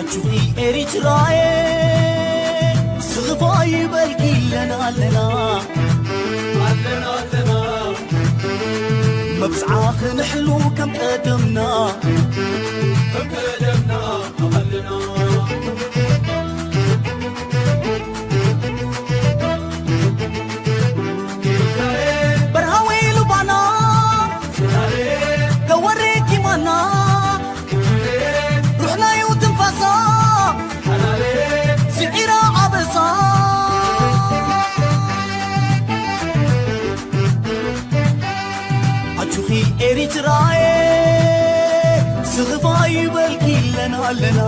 ጩኺ ኤሪትራየ ስኽፋ ይበልኪ ኣለና ኣለና ኣለና ኣለና መብጽዓ ክንሕሉ ከም ቀደምና ከም ቀደምና ኣለና በርሃዊ ሉባና ተወሪኪ ማና ሩሕናዩ ትንፋሳ ስዒራ ኣበሳ ኣቹኺ ኤሪትራየ ስኽፋ ይበልኪ ኣለና ኣለና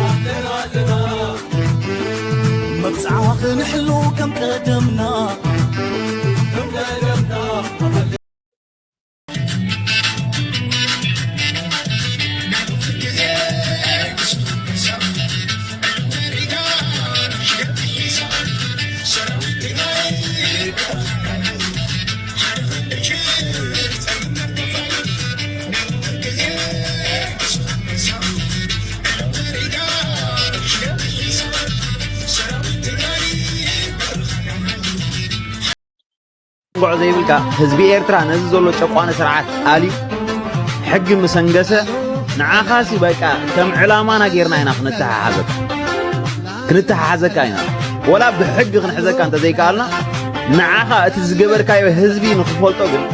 ኣለና ኣለና መብጽዓ ክንሕሉ ከም ቀደምና ከም ቀደምና ጉዕ ዘይብልካ ህዝቢ ኤርትራ ነዚ ዘሎ ጨቋኒ ስርዓት ኣልዩ ሕጊ ምስ ኣንገሰ ንዓኻሲ በቃ ከም ዕላማና ጌርና ኢና ክንተሓሓዘካ ክንተሓሓዘካ ኢና ወላ ብሕጊ ክንሕዘካ እንተዘይከኣልና ንዓኻ እቲ ዝገበርካዮ ህዝቢ ንክፈልጦ ግን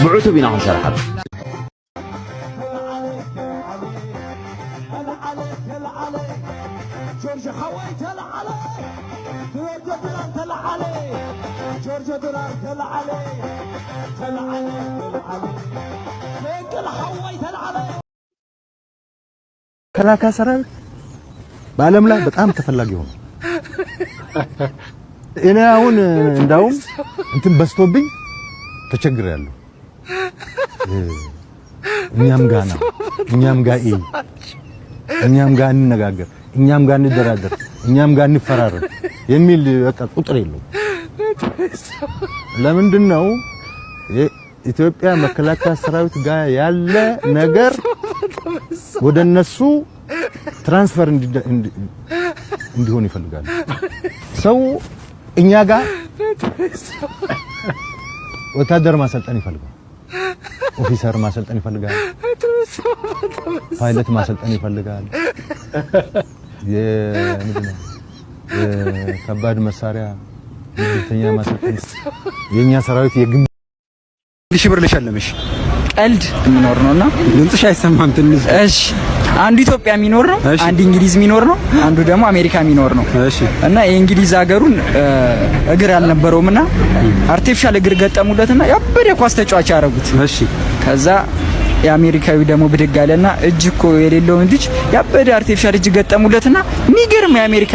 ብዕቱብ ኢና ክንሰርሓሉ። ተለዓለ ተለዓለ ተለዓለ ጆርጆ ሓወይ ተለዓለ ጆርጆ ድራር ተለዓለ ጆርጆ ድራር ተለዓለ ተለዓለ ተለዓለ ፈንቅል ሓወይ ተለዓለ መከላከያ ሰራዊት በዓለም ላይ በጣም ተፈላጊ ሆኖ እኔ አሁን እንዳውም እንትን በዝቶብኝ ተቸግሬያለሁ። እኛም ጋ ና፣ እኛም ጋ እይ፣ እኛም ጋ እንነጋገር፣ እኛም ጋ እንደራደር፣ እኛም ጋ እንፈራረም የሚል በቃ ቁጥር የለውም። ለምንድን ነው የኢትዮጵያ መከላከያ ሰራዊት ጋር ያለ ነገር ወደ እነሱ ትራንስፈር እንዲሆን ይፈልጋሉ። ሰው እኛ ጋር ወታደር ማሰልጠን ይፈልጋል። ኦፊሰር ማሰልጠን ይፈልጋል። ፓይለት ማሰልጠን ይፈልጋል። የምንድነው የከባድ መሳሪያ ምድብተኛ ማሰልጠን የእኛ ሰራዊት የግንብ ሺህ ብር ልሸልምሽ። ቀልድ የሚኖር ነውና ድምፅሽ አይሰማም ትንሽ። እሺ አንዱ ኢትዮጵያ የሚኖር ነው፣ እሺ። አንድ እንግሊዝ የሚኖር ነው፣ አንዱ ደግሞ አሜሪካ የሚኖር ነው። እሺ እና የእንግሊዝ ሀገሩን እ፣ እግር አልነበረውም እና አርቲፊሻል እግር ገጠሙለትና ያበደ ኳስ ተጫዋች ያደረጉት። እሺ ከዛ የአሜሪካዊ ደግሞ ብድግ አለና እጅ እኮ የሌለውን ልጅ ያበደ አርቲፊሻል እጅ ገጠሙለትና የሚገርም የአሜሪካ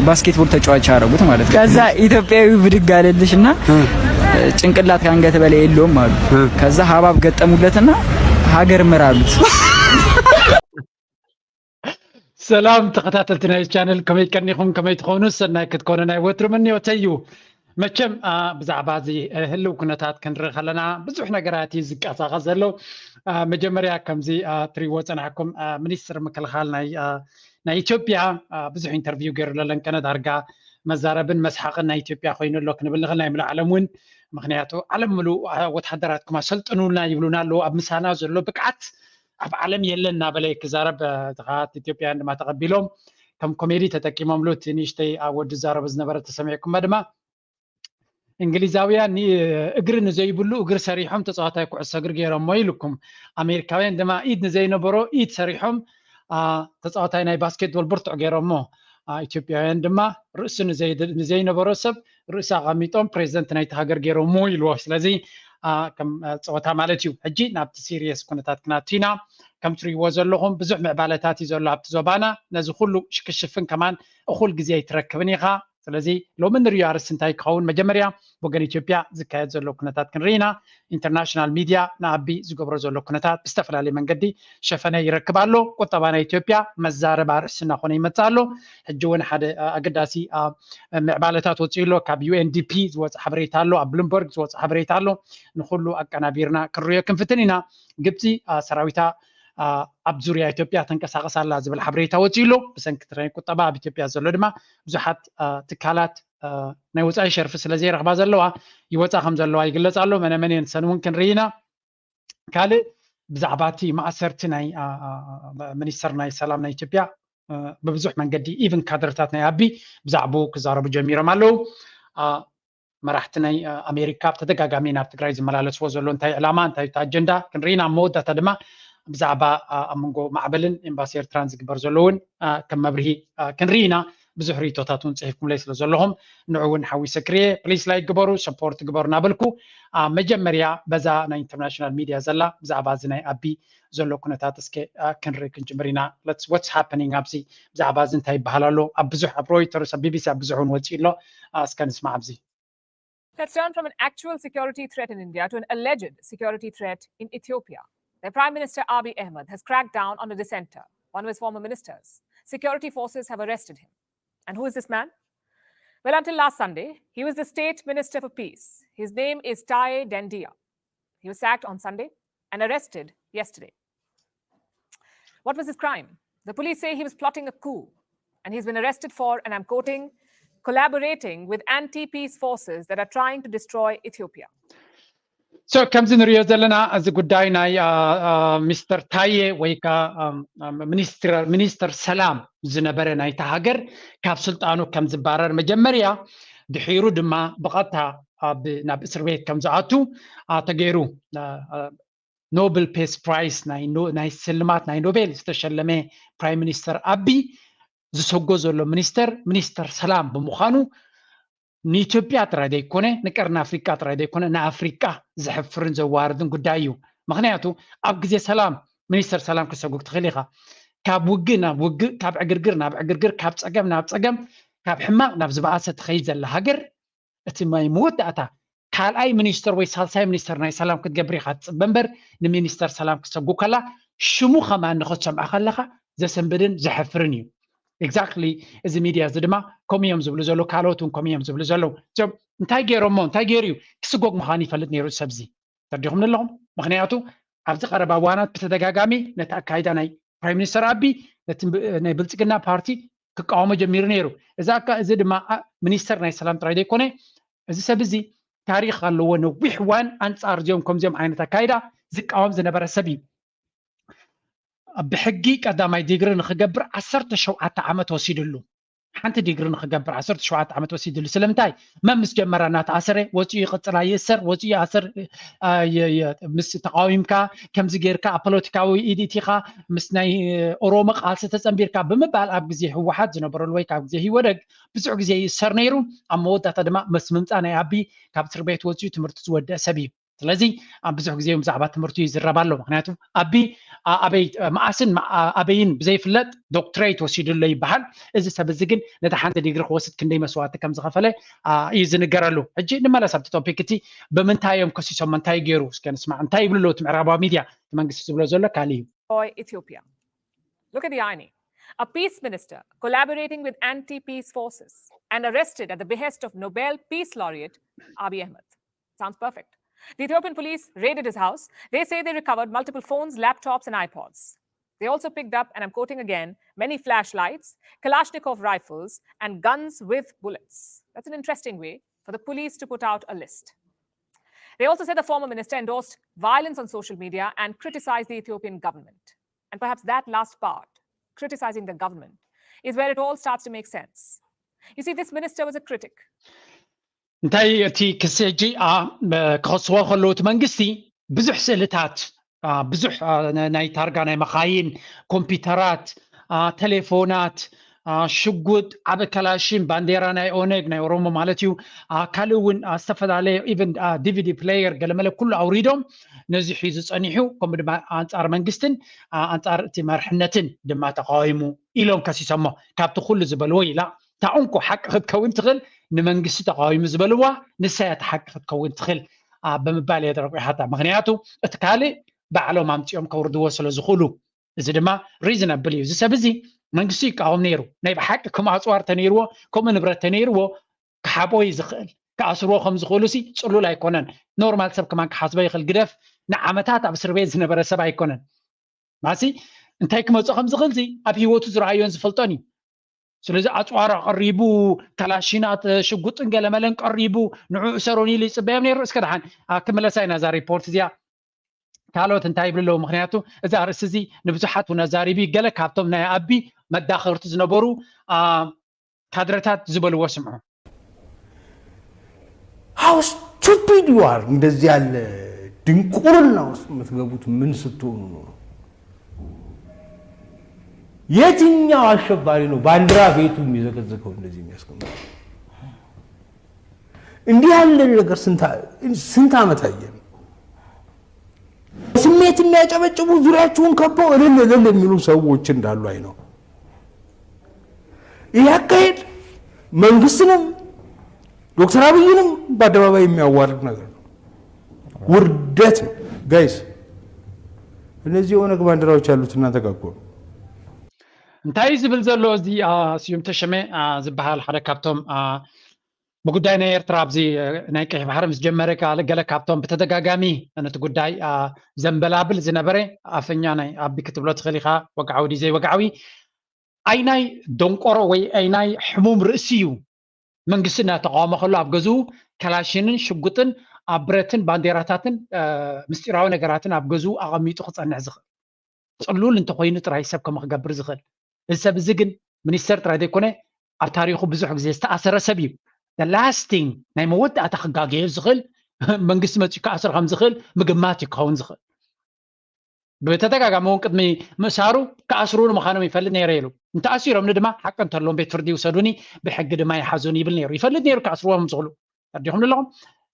ባስኬትቦል ተጫዋች ያደረጉት ማለት ነው። ከዛ ኢትዮጵያዊ ብድግ አለልሽና ጭንቅላት ከአንገት በላይ የለውም አሉ። ከዛ ሀባብ ገጠሙለትና ሀገር ምር አሉት። ሰላም ተኸታተልቲ ናይ ቻነል ከመይ ቀኒኹም ከመይ ትኾኑ ሰናይ ክትኮኑ ናይ ወትሩ ምንዮተይ እዩ። መቸም ብዛዕባ እዚ ህልው ኩነታት ክንርኢ ከለና ብዙሕ ነገራት እዩ ዝቀሳቐስ ዘሎ። መጀመርያ ከምዚ ትሪዎ ፀናሕኩም ሚኒስትር ምክልኻል ናይ ናይ ኢትዮጵያ ብዙሕ ኢንተርቪው ገይሩ ለለንቀነ ዳርጋ መዛረብን መስሓቕን ናይ ኢትዮጵያ ኮይኑ ኣሎ ክንብል ንኽእል ናይ ምሉእ ዓለም እውን ምክንያቱ ዓለም ምሉእ ወታደራትኩም ኣሰልጥኑልና ይብሉና ኣለዉ ኣብ ምሳና ዘሎ ብቅዓት ኣብ ዓለም የለን እናበለ ክዛረብ ድኻት ኢትዮጵያውያን ድማ ተቐቢሎም ከም ኮሜዲ ተጠቂሞምሉ እቲ ንእሽተይ ኣብ ወዲ ዛረቡ ዝነበረ ተሰሚዕኩማ ድማ እንግሊዛውያን እግሪ ንዘይብሉ እግሪ ሰሪሖም ተፃዋታይ ኩዕሶ እግሪ ገይሮሞ ኢልኩም ኣሜሪካውያን ድማ ኢድ ንዘይነበሮ ኢድ ሰሪሖም ተፃዋታይ ናይ ባስኬትቦል ብርቱዕ ገይሮሞ ኢትዮጵያውያን ድማ ርእሲ ንዘይነበሮ ሰብ ርእሲ ኣቐሚጦም ፕሬዚደንት ናይቲ ሃገር ገይሮሞ ኢልዎ ስለዚ ከም ፀወታ ማለት እዩ ሕጂ ናብቲ ሲሪየስ ኩነታት ክናቱ ኢና ከም ትሪእዎ ዘለኹም ብዙሕ ምዕባለታት እዩ ዘሎ ኣብቲ ዞባና ነዚ ኩሉ ሽክሽፍን ከማን እኹል ግዜ ኣይትረክብን ኢኻ ስለዚ ሎሚ ንሪኦ ኣርእስቲ እንታይ ክኸውን መጀመርያ ብወገን ኢትዮጵያ ዝካየድ ዘሎ ኩነታት ክንርኢ ኢና ኢንተርናሽናል ሚድያ ንኣቢ ዝገብሮ ዘሎ ኩነታት ብዝተፈላለየ መንገዲ ሸፈነ ይረክብ ኣሎ ቁጠባ ናይ ኢትዮጵያ መዛረብ ኣርእስቲ እናኾነ ይመፅእ ኣሎ ሕጂ እውን ሓደ ኣገዳሲ ምዕባለታት ወፂኡ ኣሎ ካብ ዩኤንዲፒ ዝወፅ ሓበሬታ ኣሎ ኣብ ብሉምበርግ ዝወፅ ሓበሬታ ኣሎ ንኩሉ ኣቀናቢርና ክንሪኦ ክንፍትን ኢና ግብፂ ሰራዊታ ኣብ ዙርያ ኢትዮጵያ ተንቀሳቐስ ኣላ ዝብል ሓበሬታ ወፂኡ ኣሎ። ብሰንኪ ትራይ ቁጠባ ኣብ ኢትዮጵያ ዘሎ ድማ ብዙሓት ትካላት ናይ ወፃኢ ሸርፊ ስለ ዘይረኽባ ዘለዋ ይወፃ ከም ዘለዋ ይግለፅ ኣሎ። መነመን እየን ሰን እውን ክንርኢ ኢና። ካልእ ብዛዕባ እቲ ማእሰርቲ ናይ ሚኒስተር ናይ ሰላም ናይ ኢትዮጵያ ብብዙሕ መንገዲ ኢቭን ካድረታት ናይ ኣቢ ብዛዕባኡ ክዛረቡ ጀሚሮም ኣለዉ። መራሕቲ ናይ ኣሜሪካ ብተደጋጋሚ ናብ ትግራይ ዝመላለስዎ ዘሎ እንታይ ዕላማ እንታይ እቲ ኣጀንዳ ክንርኢ ኢና። ኣብ መወዳእታ ድማ ብዛዕባ ኣብ መንጎ ማዕበልን ኤምባሲ ኤርትራን ዝግበር ዘሎ እውን ከም መብርሂ ክንርኢ ኢና። ብዙሕ ርእቶታት እውን ፅሒፍኩምለይ ስለ ዘለኹም ንዑ እውን ሓዊሰ ክርየ ፕሊስ ላይክ ግበሩ ሰፖርት ግበሩ እናበልኩ መጀመርያ በዛ ናይ ኢንተርናሽናል ሚድያ ዘላ ብዛዕባ እዚ ናይ ኣቢ ዘሎ ኩነታት እስከ ክንርኢ ክንጅምር ኢና። What's happening ኣብዚ ብዛዕባ እዚ እንታይ ይበሃል ኣሎ ኣብ ብዙሕ ኣብ ሮይተርስ ኣብ ቢቢሲ ኣብ ብዙሕ እውን ወፂኡ ኣሎ። እስከ ንስማዕ ኣብዚ Let's turn from an actual security threat in India to an alleged security threat in Ethiopia. The Prime Minister Abiy Ahmed has cracked down on a dissenter, one of his former ministers. Security forces have arrested him. And who is this man? Well, until last Sunday, he was the state minister for peace. His name is Taye Dendia. He was sacked on Sunday and arrested yesterday. What was his crime? The police say he was plotting a coup, and he's been arrested for, and I'm quoting, collaborating with anti peace forces that are trying to destroy Ethiopia. So ከምዚ ንሪኦ ዘለና እዚ ጉዳይ ናይ ሚስተር ታየ ወይ ከዓ ሚኒስተር ሰላም ዝነበረ ናይታ ሃገር ካብ ስልጣኑ ከም ዝባረር መጀመርያ ድሒሩ ድማ ብቐጥታ ናብ እስር ቤት ከም ዝኣቱ ተገይሩ። ኖብል ፔስ ፕራይስ ናይ ስልማት ናይ ኖቤል ዝተሸለመ ፕራይም ሚኒስተር ኣቢ ዝሰጎ ዘሎ ሚኒስተር ሚኒስተር ሰላም ብምዃኑ ንኢትዮጵያ ጥራይ ዘይኮነ ንቀርኒ ኣፍሪቃ ጥራይ ዘይኮነ ንኣፍሪቃ ዘሕፍርን ዘዋርድን ጉዳይ እዩ። ምክንያቱ ኣብ ግዜ ሰላም ሚኒስተር ሰላም ክሰጉግ ትኽእል ኢኻ። ካብ ውግእ ናብ ውግእ፣ ካብ ዕግርግር ናብ ዕግርግር፣ ካብ ፀገም ናብ ፀገም፣ ካብ ሕማቕ ናብ ዝበኣሰ ትኸይድ ዘላ ሃገር እቲ ናይ መወዳእታ ካልኣይ ሚኒስተር ወይ ሳልሳይ ሚኒስተር ናይ ሰላም ክትገብር ኢኻ ትፅበ እምበር ንሚኒስተር ሰላም ክትሰጉ ከላ ሽሙ ከማን ንክትሰምዖ ከለካ ዘሰንብድን ዘሕፍርን እዩ። Exactly እዚ ሚድያ እዚ ድማ ከምኡ እዮም ዝብሉ ዘለዉ ካልኦት እውን ከምኡ እዮም ዝብሉ ዘለዉ። እንታይ ገይሮሞ እንታይ ገይሩ እዩ ክስጎግ ምዃኑ ይፈልጥ ነይሩ ሰብዚ ተረዲኹም ኣለኹም። ምክንያቱ ኣብዚ ቀረባ እዋናት ብተደጋጋሚ ነቲ ኣካይዳ ናይ ፕራይም ሚኒስተር ኣቢ ነቲ ናይ ብልፅግና ፓርቲ ክቃወሞ ጀሚሩ ነይሩ። እዚ ድማ ሚኒስተር ናይ ሰላም ጥራይ ዘይኮነ እዚ ሰብ እዚ ታሪክ ኣለዎ። ነዊሕ እዋን ኣንፃር እዚኦም ከምዚኦም ዓይነት ኣካይዳ ዝቃወም ዝነበረ ሰብ እዩ። ብሕጊ ቀዳማይ ዲግሪ ንክገብር ዓሰርተ ሸውዓተ ዓመት ወሲድሉ። ሓንቲ ዲግሪ ንክገብር ዓሰርተ ሸውዓተ ዓመት ወሲድሉ። ስለምንታይ? መን ምስ ጀመረ እናተኣሰረ ወፂኡ ይቕፅል ኣይእሰር፣ ወፂኡ ይኣሰር። ምስ ተቃዊምካ ከምዚ ጌርካ ኣብ ፖለቲካዊ ኢዲት ኢኻ፣ ምስ ናይ ኦሮሞ ቃልሲ ተፀንቢርካ ብምባል ኣብ ግዜ ህወሓት ዝነበረሉ ወይ ካብ ግዜ ህወደግ ብዙሕ ግዜ ይእሰር ነይሩ። ኣብ መወዳእታ ድማ ምስ ምምፃእ ናይ ኣቢ ካብ እስር ቤት ወፂኡ ትምህርቲ ዝወደአ ሰብ እዩ። ስለዚ ኣብ ብዙሕ ግዜ ብዛዕባ ትምህርቱ ይዝረብ ኣሎ። ምክንያቱ ኣቢ ኣበይ መኣስን ኣበይን ብዘይፍለጥ ዶክትሬት ወሲዱ ኣሎ ይበሃል። እዚ ሰብ እዚ ግን ነቲ ሓንቲ ዲግሪ ክወስድ ክንደይ መስዋዕቲ ከም ዝኸፈለ እዩ ዝንገረሉ። ሕጂ ንመለስ ኣብቲ ቶፒክ እቲ ብምንታይ እዮም ከሲሶም እንታይ ገይሩ እስከ ንስማዕ። እንታይ ይብሉ ኣለዉ እቲ ምዕራባዊ ሚድያ እቲ መንግስቲ ዝብሎ ዘሎ ካልእ እዩ። Ethiopia. Look at the irony. A peace minister collaborating with anti-peace forces and arrested at the behest of Nobel Peace Laureate Abiy Ahmed. Sounds perfect. The Ethiopian police raided his house. They say they recovered multiple phones, laptops, and iPods. They also picked up, and I'm quoting again, many flashlights, Kalashnikov rifles, and guns with bullets. That's an interesting way for the police to put out a list. They also said the former minister endorsed violence on social media and criticized the Ethiopian government. And perhaps that last part, criticizing the government, is where it all starts to make sense. You see, this minister was a critic. እንታይ እቲ ክሲ ሕጂ ክኸስዎ ከለዉ እቲ መንግስቲ ብዙሕ ስእልታት ብዙሕ ናይ ታርጋ ናይ መኻይን ኮምፒውተራት ቴሌፎናት ሽጉጥ ዓበ ከላሽን ባንዴራ ናይ ኦነግ ናይ ኦሮሞ ማለት እዩ ካልእ እውን ዝተፈላለየ ኢቨን ዲቪዲ ፕሌየር ገለመለ ኩሉ ኣውሪዶም ነዚ ሒዙ ፀኒሑ ከምኡ ድማ ኣንፃር መንግስትን ኣንፃር እቲ መርሕነትን ድማ ተቃዊሙ ኢሎም ከሲሶሞ ካብቲ ኩሉ ዝበልዎ ኢላ እታ እንኮ ሓቂ ክትከውን ትኽእል ንመንግስቲ ተቃዊሙ ዝበልዋ ንሳ እያ ሓቂ ክትከውን ትኽእል ብምባል እየ ተረቂሓታ ምክንያቱ እቲ ካልእ ባዕሎም ኣምፂኦም ከውርድዎ ስለ ዝኽእሉ እዚ ድማ ሪዝነብል እዩ እዚ ሰብ እዚ መንግስቲ ይቃወም ነይሩ ናይ ብሓቂ ከም ኣፅዋር ተነይርዎ ከምኡ ንብረት ተነይርዎ ክሓቦ እዩ ዝኽእል ክኣስርዎ ከም ዝኽእሉ ሲ ፅሉል ኣይኮነን ኖርማል ሰብ ከማን ክሓስቦ ይኽእል ግደፍ ንዓመታት ኣብ እስር ቤት ዝነበረ ሰብ ኣይኮነን ማሲ እንታይ ክመፅእ ከም ዝኽእል ዚ ኣብ ህይወቱ ዝረኣዮን ዝፈልጦን እዩ። ስለዚ ኣፅዋር ኣቐሪቡ፣ ካላሽናት ሽጉጥን ገለመለን ቀሪቡ፣ ንዑ እሰሩን ኢሉ ይፅበዮም ነይሩ። እስከ ደሓን ክምለሳ ኢና እዛ ሪፖርት እዚኣ። ካልኦት እንታይ ይብሉ ኣለዉ? ምክንያቱ እዚ ኣርእስቲ እዚ ንብዙሓት እውን ኣዛሪቡ እዩ። ገለ ካብቶም ናይ ኣቢ መዳኸርቲ ዝነበሩ ካድረታት ዝበልዎ ስምዑ። How stupid you are። እንደዚህ ያለ ድንቁርና ውስጥ የምትገቡት ምን ስትሆኑ ነው? የትኛው አሸባሪ ነው ባንዲራ ቤቱ የሚዘቀዝቀው እንደዚህ የሚያስቀምጠው? እንዲህ ያለ ነገር ስንት ዓመት አየን። ስሜት የሚያጨበጭቡ ዙሪያችሁን ከበው እልል እልል የሚሉ ሰዎች እንዳሉ አይ ነው። ይህ አካሄድ መንግስትንም ዶክተር አብይንም በአደባባይ የሚያዋርድ ነገር ነው። ውርደት ነው ጋይስ። እነዚህ የኦነግ ባንዲራዎች ያሉት እናንተ ጋር እኮ ነው። እንታይ ዝብል ዘሎ እዚ ስዩም ተሸመ ዝበሃል ሓደ ካብቶም ብጉዳይ ናይ ኤርትራ ኣብዚ ናይ ቀይሕ ባሕሪ ምስ ጀመረ ገለ ካብቶም ብተደጋጋሚ ነቲ ጉዳይ ዘንበላብል ዝነበረ ኣፈኛ ናይ ኣቢ ክትብሎ ትኽእል ኢኻ፣ ወግዓዊ ድዩ ዘይወግዓዊ፣ ኣይናይ ደንቆሮ ወይ ኣይናይ ሕሙም ርእሲ እዩ መንግስቲ እናተቃወመ ከሎ ኣብ ገዝኡ ከላሽንን ሽጉጥን ኣብ ብረትን ባንዴራታትን ምስጢራዊ ነገራትን ኣብ ገዝኡ ኣቐሚጡ ክጸንሕ ዝኽእል? ጽሉል እንተኮይኑ ጥራይ ሰብ ከም ክገብር ዝኽእል። እዚ ሰብ እዚ ግን ሚኒስተር ጥራይ ዘይኮነ ኣብ ታሪኹ ብዙሕ ግዜ ዝተኣሰረ ሰብ እዩ። The last thing ናይ መወዳእታ ክጋገዮ ዝኽእል መንግስቲ መፂኡ ክኣስር ከም ዝኽእል ምግማት እዩ ክኸውን ዝኽእል። ብተደጋጋሚ እውን ቅድሚ ምእሳሩ ክኣስሩ ንምዃኖም ይፈልጥ ነይረ ኢሉ። እንተኣሲሮምኒ ድማ ሓቂ እንተለዎም ቤት ፍርዲ ይውሰዱኒ፣ ብሕጊ ድማ ይሓዙኒ ይብል ነይሩ። ይፈልጥ ነይሩ ክኣስርዎም ዝኽእሉ። ተረዲኹም ኣለኹም?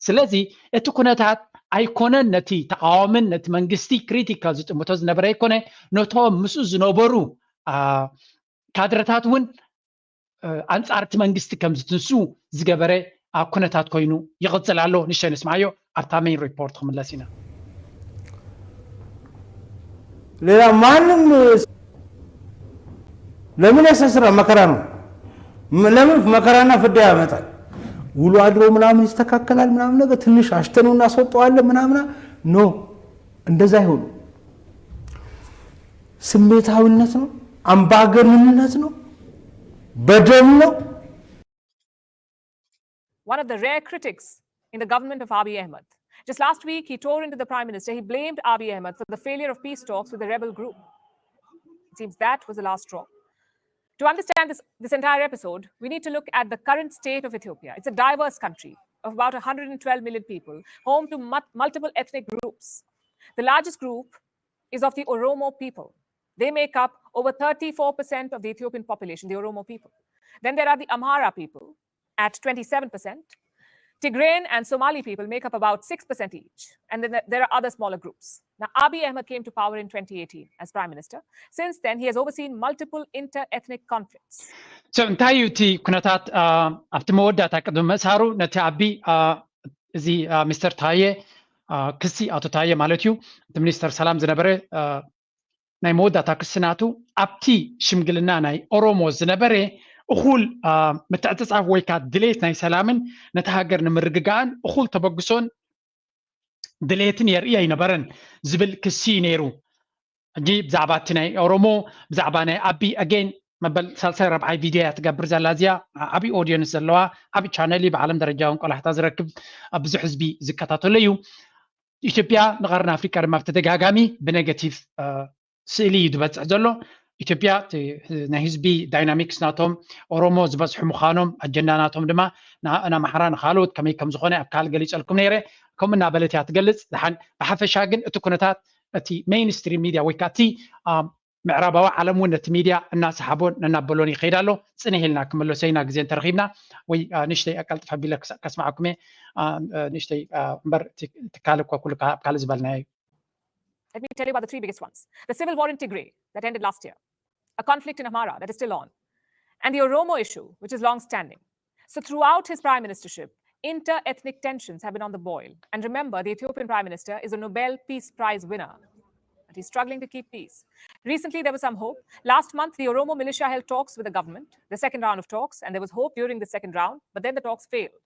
ስለዚ እቲ ኩነታት ኣይኮነን ነቲ ተቃዋምን ነቲ መንግስቲ ክሪቲካል ዝጥምቶ ዝነበረ ኣይኮነ፣ ነቶም ምስኡ ዝነበሩ ካድረታት እውን ኣንጻር እቲ መንግስቲ ከም ዝትንሱ ዝገበረ ኩነታት ኮይኑ ይቕጽል ኣሎ። ንሸ ንስማዮ ኣብታ ሜን ሪፖርት ክምለስ ኢና። ሌላ ማንም ለምን ያሳስራል? መከራ ነው። ለምን መከራና ፍዳ ያመጣል? ውሎ አድሮ ምናምን ይስተካከላል ምናምን ነገር ትንሽ አሽተነው እናስወጠዋለን ምናምና ኖ እንደዛ አይሆንም። ስሜታዊነት ነው፣ አምባገንነት ነው፣ በደል ነው። One of the rare critics in the government of Abiy Ahmed. Just last week, he tore into the Prime Minister. He blamed Abiy Ahmed for the failure of peace talks with the rebel group. It seems that was the last straw. To understand this, this entire episode, we need to look at the current state of Ethiopia. It's a diverse country of about one hundred twelve million people, home to mu- multiple ethnic groups. The largest group is of the Oromo people. They make up over thirty-four percent of the Ethiopian population, the Oromo people. Then there are the Amhara people at twenty-seven percent. Tigrayan and Somali people make up about six percent each. And then there are other smaller groups. Now, Abiy Ahmed came to power in twenty eighteen as prime minister. Since then, he has overseen multiple inter ethnic conflicts. So, እንታይ እዩ እቲ ኩነታት ኣብቲ መወዳእታ ቅድሚ ምእሳሩ ነቲ ኣቢ እዚ ሚስተር ታየ ክሲ ኣቶ ታየ ማለት እዩ እቲ ሚኒስተር ሰላም ዝነበረ ናይ መወዳእታ ክሲ ናቱ ኣብቲ ሽምግልና ናይ ኦሮሞ ዝነበረ እኹል ምትዕፅፃፍ ወይ ከዓ ድሌት ናይ ሰላምን ነቲ ሃገር ንምርግጋእን እኹል ተበግሶን ድሌትን የርኢ ኣይነበረን ዝብል ክሲ እዩ ነይሩ። ሕጂ ብዛዕባ እቲ ናይ ኦሮሞ ብዛዕባ ናይ ኣቢ ኣጌን መበል ሳልሳይ ረብዓይ ቪድዮ እያ ትገብር ዘላ እዚኣ ዓብዪ ኦዲየንስ ዘለዋ ዓብዪ ቻነል እዩ። ብዓለም ደረጃ እውን ቆላሕታ ዝረክብ ብዙሕ ህዝቢ ዝከታተሎ እዩ። ኢትዮጵያ ንቀርኒ ኣፍሪካ ድማ ብተደጋጋሚ ብኔጋቲቭ ስእሊ እዩ ዝበፅሕ ዘሎ። ኢትዮጵያ ናይ ህዝቢ ዳይናሚክስ ናቶም ኦሮሞ ዝበፅሑ ምዃኖም ኣጀንዳ ናቶም ድማ ንኣምሓራ ንካልኦት ከመይ ከም ዝኾነ ኣብ ካልእ ገሊፀልኩም ነይረ። ከምኡ እናበለት እያ ትገልፅ። ድሓን ብሓፈሻ ግን እቲ ኩነታት እቲ ሜይንስትሪም ሚድያ ወይ ከዓ እቲ ምዕራባዊ ዓለም እውን ነቲ ሚድያ እናሰሓቦን እናበሎን ይኸይድ ኣሎ። ፅንሕ ኢልና ክምለሶ ኢና ግዜ እንተረኺብና ወይ ንእሽተይ ኣቀልጥፍ ኣቢለ ከስማዓኩም እየ። ንእሽተይ እምበር ትካል እኮ ኩሉ ኣብ ካልእ ዝበልናዮ እዩ። Let me tell you about the three biggest ones. The civil war in Tigray that ended last year, a conflict in Amhara that is still on, and the Oromo issue, which is long standing. So, throughout his prime ministership, inter ethnic tensions have been on the boil. And remember, the Ethiopian prime minister is a Nobel Peace Prize winner. But he's struggling to keep peace. Recently, there was some hope. Last month, the Oromo militia held talks with the government, the second round of talks, and there was hope during the second round, but then the talks failed.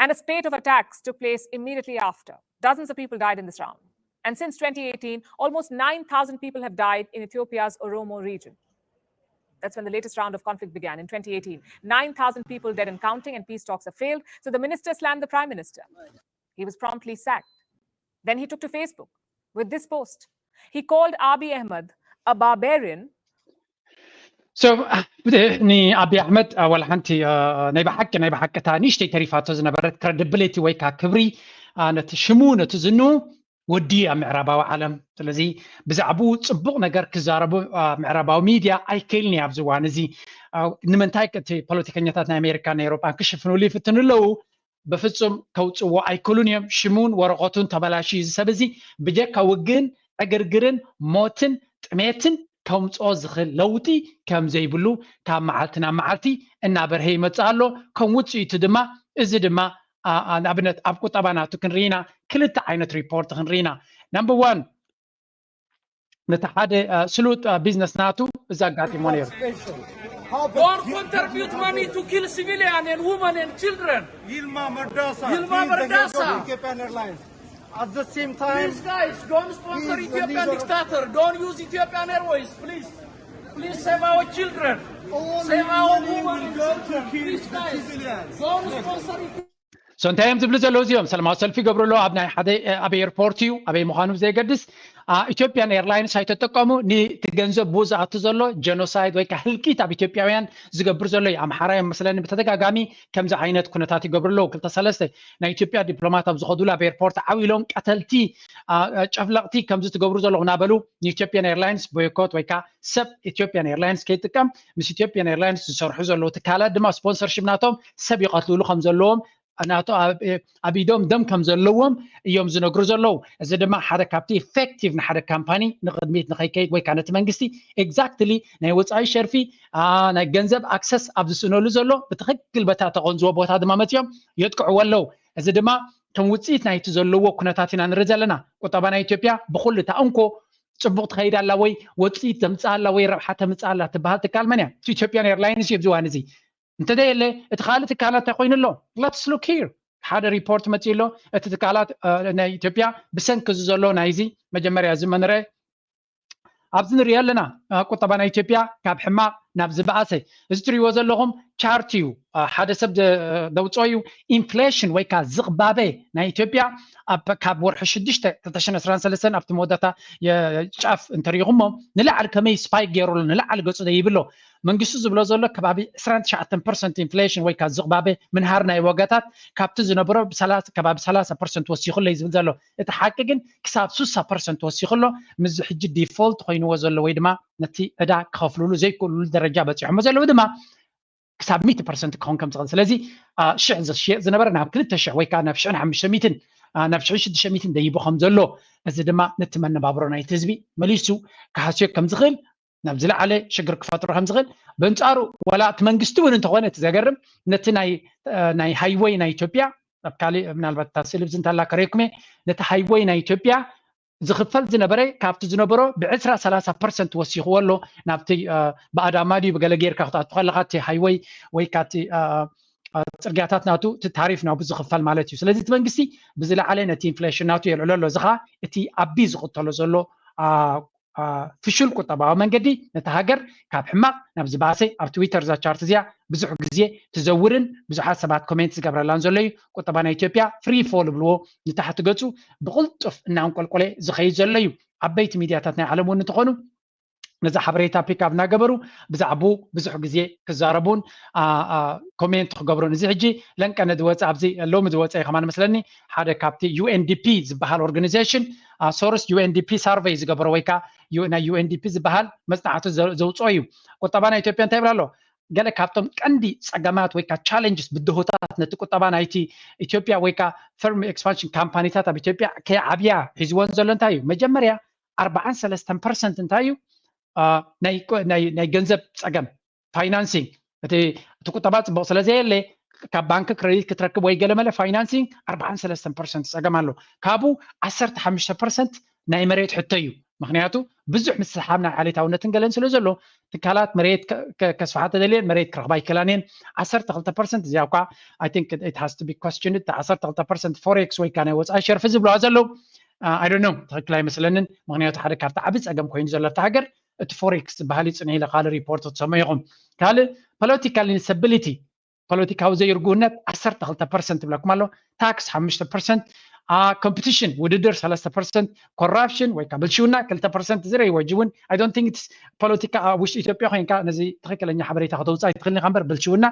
And a spate of attacks took place immediately after. Dozens of people died in this round. And since twenty eighteen, almost nine thousand people have died in Ethiopia's Oromo region. That's when the latest round of conflict began in twenty eighteen. Nine thousand people dead and counting, and peace talks have failed. So the minister slammed the prime minister. He was promptly sacked. Then he took to Facebook with this post. He called Abiy Ahmed a barbarian. So ንኣቢ ኣሕመድ ዋላ ሓንቲ ናይ ብሓቂ ናይ ብሓቂ እታ ንእሽተይ ተሪፋቶ ዝነበረት ክረዲብሊቲ ወይ ከዓ ክብሪ ነቲ ሽሙ ነቲ ዝንኡ ወዲ ኣብ ምዕራባዊ ዓለም። ስለዚ ብዛዕባኡ ፅቡቕ ነገር ክዛረቡ ምዕራባዊ ሚድያ ኣይክእልን እዩ ኣብዚ እዋን እዚ። ንምንታይ እቲ ፖለቲከኛታት ናይ ኣሜሪካን ናይ ኤውሮጳን ክሽፍኑሉ ይፍትኑ ኣለዉ። በፍፁም ከውፅዎ ኣይክእሉን እዮም። ሽሙን ወረቐቱን ተበላሽዩ። እዚ ሰብ እዚ ብጀካ ውግእን ዕግርግርን ሞትን ጥሜትን ከምፅኦ ዝኽእል ለውጢ ከም ዘይብሉ ካብ መዓልቲ ናብ መዓልቲ እናበርሀ ይመፅእ ኣሎ። ከም ውፅኢቱ ድማ እዚ ድማ ንኣብነት ኣብ ቁጠባ ናቱ ክንርኢና ክልተ ዓይነት ሪፖርት ክንርኢና። ነምበር ዋን ነቲ ሓደ ስሉጥ ቢዝነስ ናቱ እዚ ኣጋጢሞ ነይሩ። Don't contribute money to kill civilian and women and children. Yilma Mardasa. Yilma He's the head of Mardasa. Ethiopian Airlines. At the same time, Please, guys, don't sponsor He's the Ethiopian leader of- dictator. Don't use Ethiopian Airways, please. Please save our children. all Save our money women will and go to children. kill Please, the guys, civilians. Don't sponsor Ethiopian So እንታይ እዮም ዝብሉ ዘለዉ እዚኦም? ሰላማዊ ሰልፊ ይገብሩ ኣለዉ። ኣብ ናይ ሓደ ኣብ ኤርፖርት እዩ፣ ኣበይ ምዃኑ ብዘይገድስ ኢትዮጵያን ኤርላይንስ ኣይተጠቀሙ። ነቲ ገንዘብ ብኡ ዝኣቱ ዘሎ ጀኖሳይድ ወይ ከዓ ህልቂት ኣብ ኢትዮጵያውያን ዝገብር ዘሎ እዩ። ኣምሓራ እዮም መስለኒ ብተደጋጋሚ ከምዚ ዓይነት ኩነታት ይገብሩ ኣለዉ። ክልተ ሰለስተ ናይ ኢትዮጵያ ዲፕሎማት ኣብ ዝኸዱሉ ኣብ ኤርፖርት ዓው ኢሎም ቀተልቲ ጨፍለቕቲ ከምዚ ትገብሩ ዘለኹ እናበሉ ንኢትዮጵያን ኤርላይንስ ቦይኮት ወይ ከዓ ሰብ ኢትዮጵያን ኤርላይንስ ከይጥቀም ምስ ኢትዮጵያን ኤርላይንስ ዝሰርሑ ዘለዉ ትካላት ድማ ስፖንሰርሽፕ ናቶም ሰብ ይቐትልሉ ከም ዘለዎም ናቶ ኣብ ኢዶም ደም ከም ዘለዎም እዮም ዝነግሩ ዘለዉ። እዚ ድማ ሓደ ካብቲ ኢፌክቲቭ ንሓደ ካምፓኒ ንቕድሚት ንኸይከይድ ወይ ከዓ ነቲ መንግስቲ ኤግዛክትሊ ናይ ወፃኢ ሸርፊ ናይ ገንዘብ ኣክሰስ ኣብ ዝስእነሉ ዘሎ ብትኽክል በታ ተቐንዝቦ ቦታ ድማ መፂኦም የጥቅዕዎ ኣለዉ። እዚ ድማ ከም ውፅኢት ናይቲ ዘለዎ ኩነታት ኢና ንርኢ ዘለና። ቁጠባ ናይ ኢትዮጵያ ብኩሉ እታ እንኮ ፅቡቕ ትኸይድ ኣላ ወይ ወፅኢት ተምፅእ ኣላ ወይ ረብሓ ተምፅእ ኣላ ትበሃል ትካል መን እያ? ኢትዮጵያን ኤርላይንስ እዩ ኣብዚ እዋን እዚ። እንተዘየለ እቲ ካልእ ትካላት እንታይ ኮይኑ ኣሎ? Let's look here። ሓደ ሪፖርት መፅኡ ኣሎ። እቲ ትካላት ናይ ኢትዮጵያ ብሰንኪ እዚ ዘሎ ናይዚ መጀመርያ እዚ መንረ ኣብዚ ንሪኦ ኣለና። ቁጠባ ናይ ኢትዮጵያ ካብ ሕማቕ ናብ ዝበኣሰ እዚ ትሪእዎ ዘለኹም ቻርት እዩ። ሓደ ሰብ ዘውፅኦ እዩ። ኢንፍሌሽን ወይ ከዓ ዝቕባበ ናይ ኢትዮጵያ ካብ ወርሒ ሽዱሽተ ክልተ ሽሕን ዕስራን ሰለስተን ኣብቲ መወዳእታ ጫፍ እንተሪኢኹሞ ንላዕሊ ከመይ ስፓይክ ገይሩ ኣሎ፣ ንላዕሊ ገፁ ደይብሎ። መንግስቱ ዝብሎ ዘሎ ከባቢ ዕስራን ትሽዓተን ፐርሰንት ኢንፍሌሽን ወይ ከዓ ዝቕባበ ምንሃር ናይ ዋጋታት ካብቲ ዝነበሮ ከባቢ ሰላሳ ፐርሰንት ወሲኹ ኣሎ እዩ ዝብል ዘሎ። እቲ ሓቂ ግን ክሳብ ስሳ ፐርሰንት ወሲኹ ኣሎ። ምስዚ ሕጂ ዲፎልት ኮይንዎ ዘሎ ወይ ድማ ነቲ ዕዳ ክኸፍልሉ ዘይክእልሉ ደረጃ በፂሖሞ ዘለዉ ድማ ክሳብ ሚእቲ ፐርሰንት ክኸውን ከም ዝኽእል። ስለዚ ሽሕ ዝሽየጥ ዝነበረ ናብ ክልተ ሽሕ ወይ ከዓ ናብ ሽሕን ሓሙሽተ ሚእትን ናብ ሽሕን ሽዱሽተ ሚእትን ደይቡ ከም ዘሎ፣ እዚ ድማ ነቲ መነባብሮ ናይቲ ህዝቢ መሊሱ ክሃስዮ ከም ዝኽእል ናብ ዝለዓለ ሽግር ክፈጥሮ ከም ዝኽእል። በንጻሩ ዋላ እቲ መንግስቲ እውን እንተኾነ እቲ ዘገርም ነቲ ናይ ሃይወይ ናይ ኢትዮጵያ ኣብ ካሊእ ምናልባት እታ ስእሊ ብዚ እንተላ ከርእየኩም እየ። ነቲ ሃይወይ ናይ ኢትዮጵያ ዝኽፈል ዝነበረ ካብቲ ዝነበሮ ብዕስራ ሰላሳ ፐርሰንት ወሲኽዎ ኣሎ። ናብቲ ብኣዳማ ድዩ ብገለ ጌርካ ክትኣቱ ከለኻ እቲ ሃይወይ ወይ ካቲ ፅርግያታት ናቱ እቲ ታሪፍ ናብኡ ዝኽፈል ማለት እዩ። ስለዚ እቲ መንግስቲ ብዝለዓለ ነቲ ኢንፍሌሽን ናቱ የልዕሎ ኣሎ። እዚ ኸዓ እቲ ኣቢ ዝኽተሎ ዘሎ ፍሹል ቁጠባዊ መንገዲ ነቲ ሃገር ካብ ሕማቕ ናብ ዝባሰ ኣብ ትዊተር እዛ ቻርት እዚኣ ብዙሕ ግዜ ትዘውርን ብዙሓት ሰባት ኮሜንት ዝገብረላን ዘሎ እዩ። ቁጠባ ናይ ኢትዮጵያ ፍሪ ፎል ብልዎ ንታሕቲ ገፁ ብቕልጡፍ እናንቆልቆለ ዝኸይድ ዘሎ እዩ። ዓበይቲ ሚድያታት ናይ ዓለም እውን እንትኾኑ ነዚ ሓበሬታ ፒክ ኣፕ እናገበሩ ብዛዕባኡ ብዙሕ ግዜ ክዛረቡን ኮሜንት ክገብሩን። እዚ ሕጂ ለንቀነ ዝወፀ ኣብዚ ሎሚ ዝወፀ እዩ ከማን መስለኒ ሓደ ካብቲ ዩ ኤን ዲ ፒ ዝበሃል ኦርጋኒዜሽን ሶርስ ዩ ኤን ዲ ፒ ሳርቨይ ዝገበሮ ወይ ከዓ ናይ ዩ ኤን ዲ ፒ ዝበሃል መፅናዕቲ ዘውፅኦ እዩ። ቁጠባ ናይ ኢትዮጵያ እንታይ ይብል ኣሎ? ገለ ካብቶም ቀንዲ ፀገማት ወይ ከዓ ቻለንጅስ ብድሆታት ነቲ ቁጠባ ናይቲ ኢትዮጵያ ወይ ከዓ ፈርም ኤክስፓንሽን ካምፓኒታት ኣብ ኢትዮጵያ ከይዓብያ ሒዝወን ዘሎ እንታይ እዩ? መጀመርያ ኣርባዓን ሰለስተን ፐርሰንት እንታይ እዩ? ናይ ገንዘብ ፀገም ፋይናንሲንግ እቲ ቁጠባ ፅቡቕ ስለዘየለ ካብ ባንክ ክሬዲት ክትረክብ ወይ ገለመለ ፋይናንሲንግ ኣርባዓን ሰለስተን ፐርሰንት ፀገም ኣሎ። ካብኡ ዓሰርተ ሓሙሽተ ፐርሰንት ናይ መሬት ሕቶ እዩ። ምክንያቱ ብዙሕ ምስሓብ ናይ ዓሌታውነትን ገለን ስለ ዘሎ ትካላት መሬት ከስፍሓ ተደልየን መሬት ክረኽባ ይከላን እየን። ዓሰርተ ክልተ ፐርሰንት እዚኣ እኳ I think it has to be questioned። ዓሰርተ ክልተ ፐርሰንት ፎሬክስ ወይ ከዓ ናይ ወፃኢ ሸርፊ ዝብለዋ ዘለዉ I don't know፣ ትኽክል ኣይመስለንን። ምክንያቱ ሓደ ካብቲ ዓቢ ጸገም ኮይኑ ዘሎ ኣብታ ሃገር እቲ ፎሬክስ ዝበሃል እዩ። ጽንሕ ኢለ ካልእ ሪፖርት ክትሰምዑ ኢኹም። ካልእ ፖለቲካል ኢንስታቢሊቲ፣ ፖለቲካዊ ዘይርጉእነት ዓሰርተ ክልተ ፐርሰንት ይብለኩም ኣሎ። ታክስ ሓሙሽተ ፐርሰንት፣ ኮምፒቲሽን ውድድር ሰለስተ ፐርሰንት፣ ኮራፕሽን ወይ ከዓ ብልሽውና ክልተ ፐርሰንት ዝረ ይወጅ እውን I don't think ፖለቲካ ኣብ ውሽጢ ኢትዮጵያ ኮይንካ ነዚ ትኽክለኛ ሓበሬታ ከተውፅእ ኣይትኽእልን ኢኻ እምበር ብልሽውና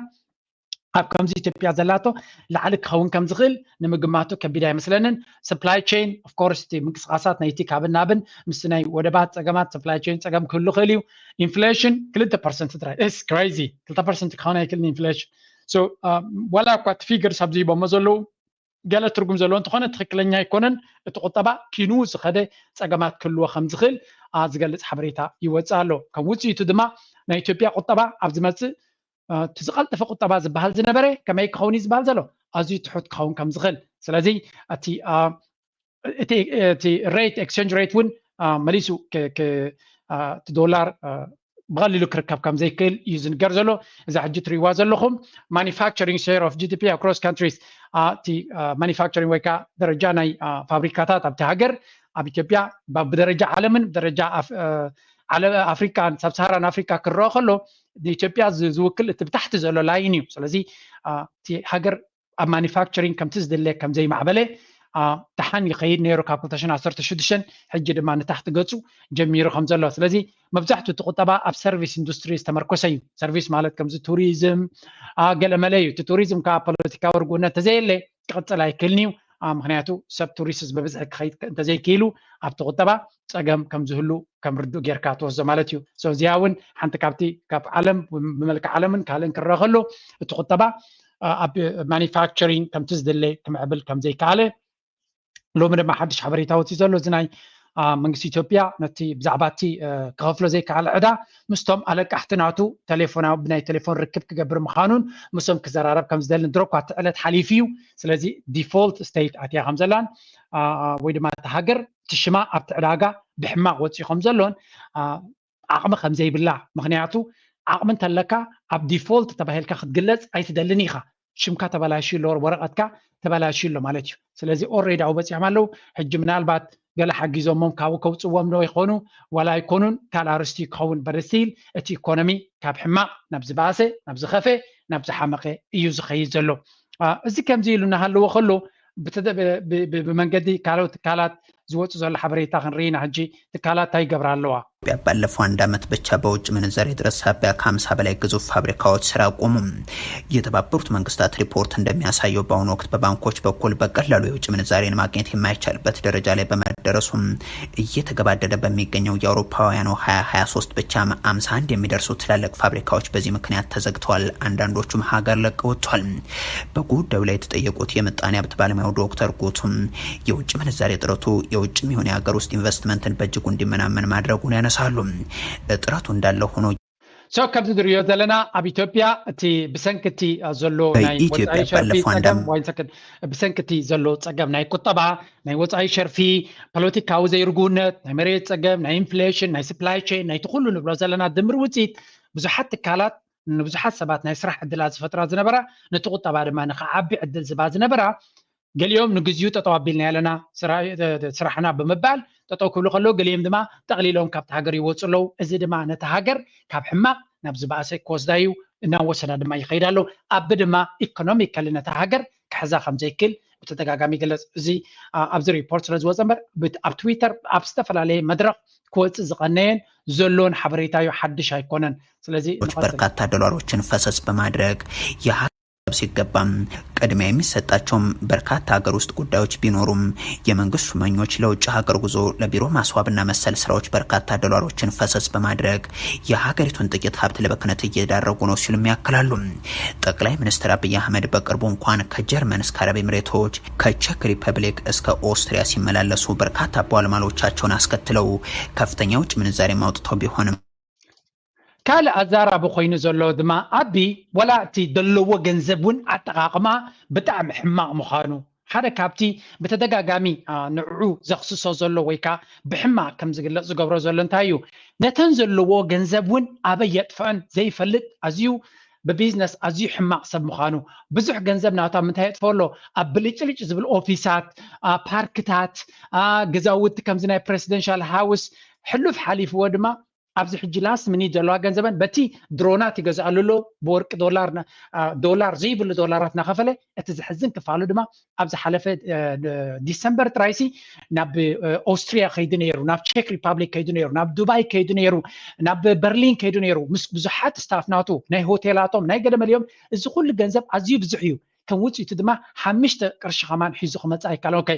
ኣብ ከምዚ ኢትዮጵያ ዘላቶ ላዕሊ ክኸውን ከም ዝኽእል ንምግማቱ ከቢድ ኣይመስለንን። Supply chain of course እቲ ምንቅስቃሳት ናይቲ ካብን ናብን ምስ ናይ ወደባት ጸገማት supply chain ጸገም ክህሉ ክእል እዩ። ኢንፍሌሽን ክልተ ፐርሰንት ጥራይ፣ it's crazy። ክልተ ፐርሰንት ክኸውን ኣይክእልን ኢንፍሌሽን። So ዋላ እኳ እቲ ፊገርስ ኣብዚ ሂቦሞ ዘለዉ ገለ ትርጉም ዘለዎ እንተኾነ ትኽክለኛ ኣይኮነን። እቲ ቁጠባ ኪኑ ዝኸደ ጸገማት ክህልዎ ከም ዝኽእል ዝገልጽ ሓበሬታ ይወፅእ ኣሎ። ከም ውፅኢቱ ድማ ናይ ኢትዮጵያ ቁጠባ ኣብ ዝመፅእ እቲ ዝቐልጠፈ ቁጠባ ዝበሃል ዝነበረ ከመይ ክኸውን እዩ ዝበሃል ዘሎ ኣዝዩ ትሑት ክኸውን ከም ዝኽእል። ስለዚ እቲ እቲ rate exchange rate እውን መሊሱ እቲ ዶላር ብቐሊሉ ክርከብ ከም ዘይክእል እዩ ዝንገር ዘሎ። እዛ ሕጂ ትሪእዋ ዘለኹም manufacturing share of GDP across countries፣ እቲ manufacturing ወይ ከዓ ደረጃ ናይ ፋብሪካታት ኣብቲ ሃገር ኣብ ኢትዮጵያ ብደረጃ ዓለምን ብደረጃ ኣፍሪካን ሳብ ሰሃራን ኣፍሪካ ክረአ ከሎ ንኢትዮጵያ ዝውክል እቲ ብታሕቲ ዘሎ ላይን እዩ። ስለዚ እቲ ሃገር ኣብ ማኒፋክቸሪንግ ከምቲ ዝድለ ከም ዘይማዕበለ ደሓን ይኸይድ ነይሩ ካብ ክልተ ሽሕን ዓሰርተ ሽዱሽተን፣ ሕጂ ድማ ንታሕቲ ገፁ ጀሚሩ ከም ዘሎ። ስለዚ መብዛሕትኡ እቲ ቁጠባ ኣብ ሰርቪስ ኢንዱስትሪ ዝተመርኮሰ እዩ። ሰርቪስ ማለት ከምዚ ቱሪዝም ገለመለ እዩ። እቲ ቱሪዝም ከዓ ፖለቲካዊ ርጉእነት ተዘየለ ክቕፅል ኣይክእልን እዩ። ምክንያቱ ሰብ ቱሪስት ብብዝሒ ክኸይድ እንተዘይክኢሉ ኣብቲ ቁጠባ ፀገም ከም ዝህሉ ከም ርዱእ ጌርካ ትወስዶ ማለት እዩ። እዚኣ እውን ሓንቲ ካብቲ ካብ ዓለም ብመልክዕ ዓለምን ካልእን ክረአ ከሎ እቲ ቁጠባ ኣብ ማኒፋክቸሪንግ ከምቲ ዝድለ ክምዕብል ከም ዘይከኣለ ሎሚ ድማ ሓድሽ ሓበሬታ ወፂኡ ዘሎ እዚ ናይ መንግስቲ ኢትዮጵያ ነቲ ብዛዕባ እቲ ክኸፍሎ ዘይከኣለ ዕዳ ምስቶም ኣለቃሕቲ ናቱ ቴሌፎናዊ ብናይ ቴሌፎን ርክብ ክገብር ምዃኑን ምስኦም ክዘራረብ ከም ዝደልን ድሮ እኳ እቲ ዕለት ሓሊፉ እዩ። ስለዚ ዲፎልት ስቴት ኣትያ ከም ዘላን ወይ ድማ እቲ ሃገር እቲ ሽማ ኣብቲ ዕዳጋ ብሕማቕ ወፂኡ ከም ዘሎን ዓቕሚ ከም ዘይብላ፣ ምክንያቱ ዓቕሚ እንተለካ ኣብ ዲፎልት ተባሂልካ ክትግለፅ ኣይትደልን ኢኻ። ሽምካ ተበላሽዩ ኣሎ፣ ወረቐትካ ተበላሽዩ ኣሎ ማለት እዩ። ስለዚ ኦሬዲ ኣብኡ በፂሖም ኣለዉ። ሕጂ ምናልባት ገለ ሓጊዞሞም ካብኡ ከውፅዎም ዶ ይኾኑ ዋላ ኣይኮኑን ካልእ ኣርስቲ ክኸውን በርሲል እቲ ኢኮኖሚ ካብ ሕማቕ ናብ ዝበኣሰ ናብ ዝኸፈ ናብ ዝሓመቐ እዩ ዝኸይድ ዘሎ። እዚ ከምዚ ኢሉ እናሃለዎ ከሎ ብመንገዲ ካልኦት ትካላት ዝወፁ ዘሎ ሓበሬታ ክንርኢ ኢና። ሕጂ ትካላት እንታይ ይገብራ ኣለዋ? ኢትዮጵያ ባለፈው አንድ ዓመት ብቻ በውጭ ምንዛሬ እጥረት ሳቢያ ከ ሃምሳ በላይ ግዙፍ ፋብሪካዎች ስራ አቆሙ። የተባበሩት መንግስታት ሪፖርት እንደሚያሳየው በአሁኑ ወቅት በባንኮች በኩል በቀላሉ የውጭ ምንዛሬን ማግኘት የማይቻልበት ደረጃ ላይ በመደረሱም እየተገባደደ በሚገኘው የአውሮፓውያኑ ሃያ ሃያ ሶስት ብቻ ሃምሳ አንድ የሚደርሱ ትላልቅ ፋብሪካዎች በዚህ ምክንያት ተዘግተዋል። አንዳንዶቹም ሀገር ለቀው ወጥተዋል። በጉዳዩ ላይ የተጠየቁት የምጣኔ ሀብት ባለሙያው ዶክተር ጉቱም የውጭ ምንዛሬ እጥረቱ የውጭም ይሁን የሀገር ውስጥ ኢንቨስትመንትን በእጅጉ እንዲመናመን ማድረጉን ያነሳሉ። እጥረቱ እንዳለ ሆኖ ሰው ከምዚ ንሪኦ ዘለና ኣብ ኢትዮጵያ እቲ ብሰንኪ እቲ ዘሎ ናይ ወፃኢ ሸርፊ ፀገም ብሰንኪ እቲ ዘሎ ፀገም ናይ ቁጠባ ናይ ወፃኢ ሸርፊ ፖለቲካዊ ዘይርጉነት ናይ መሬት ፀገም ናይ ኢንፍሌሽን ናይ ስፕላይ ቼን ናይቲ ኩሉ ንብሎ ዘለና ድምር ውፅኢት ብዙሓት ትካላት ንብዙሓት ሰባት ናይ ስራሕ ዕድላት ዝፈጥራ ዝነበራ ነቲ ቁጠባ ድማ ንክዓቢ ዕድል ዝባ ዝነበራ ገሊኦም ንግዚኡ ጠጠው ኣቢልና ኣለና ስራሕና ብምባል ጠጠው ክብሉ ከለዉ ገሊኦም ድማ ጠቕሊሎም ካብቲ ሃገር ይወፁ ኣለዉ። እዚ ድማ ነቲ ሃገር ካብ ሕማቕ ናብ ዝበኣሰ ክወስዳ እዩ እናወሰዳ ድማ ይኸይድ ኣለዉ። ኣቢ ድማ ኢኮኖሚካሊ ነቲ ሃገር ክሕዛ ከም ዘይክል ብተደጋጋሚ ይግለፅ። እዚ ኣብዚ ሪፖርት ስለ ዝወፀ እምበር ኣብ ትዊተር ኣብ ዝተፈላለየ መድረክ ክወፅእ ዝቐነየን ዘሎን ሓበሬታ እዩ፣ ሓድሽ ኣይኮነን። ስለዚ በርካታ ዶላሮችን ፈሰስ በማድረግ ሲገባም ቅድሚያ የሚሰጣቸውም በርካታ ሀገር ውስጥ ጉዳዮች ቢኖሩም የመንግስት ሹመኞች ለውጭ ሀገር ጉዞ፣ ለቢሮ ማስዋብና መሰል ስራዎች በርካታ ዶላሮችን ፈሰስ በማድረግ የሀገሪቱን ጥቂት ሀብት ለብክነት እየዳረጉ ነው ሲሉም ያክላሉ። ጠቅላይ ሚኒስትር አብይ አህመድ በቅርቡ እንኳን ከጀርመን እስከ አረብ ኤምሬቶች፣ ከቼክ ሪፐብሊክ እስከ ኦስትሪያ ሲመላለሱ በርካታ ባለማሎቻቸውን አስከትለው ከፍተኛ የውጭ ምንዛሬ አውጥተው ቢሆንም ካልእ ኣዛራቢ ኮይኑ ዘሎ ድማ ኣቢ ዋላ እቲ ዘለዎ ገንዘብ እውን ኣጠቓቕማ ብጣዕሚ ሕማቕ ምዃኑ ሓደ ካብቲ ብተደጋጋሚ ንዕዑ ዘኽስሶ ዘሎ ወይ ከዓ ብሕማቕ ከም ዝግለፅ ዝገብሮ ዘሎ እንታይ እዩ? ነተን ዘለዎ ገንዘብ እውን ኣበይ የጥፍአን ዘይፈልጥ ኣዝዩ ብቢዝነስ ኣዝዩ ሕማቕ ሰብ ምዃኑ፣ ብዙሕ ገንዘብ ናታ ምንታይ የጥፈ ኣሎ? ኣብ ብልጭልጭ ዝብል ኦፊሳት፣ ፓርክታት፣ ገዛውቲ፣ ከምዚ ናይ ፕሬሲደንሻል ሃውስ ሕሉፍ ሓሊፍዎ ድማ ኣብዚ ሕጂ ላስት ሚኒት ዘለዋ ገንዘበን በቲ ድሮናት ይገዝኣሉ ኣሎ። ብወርቂ ዶላር ዶላር ዘይብሉ ዶላራት እናኸፈለ፣ እቲ ዝሕዝን ክፋሉ ድማ ኣብ ዝሓለፈ ዲሰምበር ጥራይሲ ናብ ኦስትሪያ ከይዱ ነይሩ፣ ናብ ቼክ ሪፓብሊክ ከይዱ ነይሩ፣ ናብ ዱባይ ከይዱ ነይሩ፣ ናብ በርሊን ከይዱ ነይሩ፣ ምስ ብዙሓት ስታፍ ናቱ፣ ናይ ሆቴላቶም፣ ናይ ገለ መሊኦም። እዚ ኩሉ ገንዘብ ኣዝዩ ብዙሕ እዩ። ከም ውፅኢቱ ድማ ሓምሽተ ቅርሺ ከማን ሒዙ ክመፅእ ኣይከኣለን። ኦኬ፣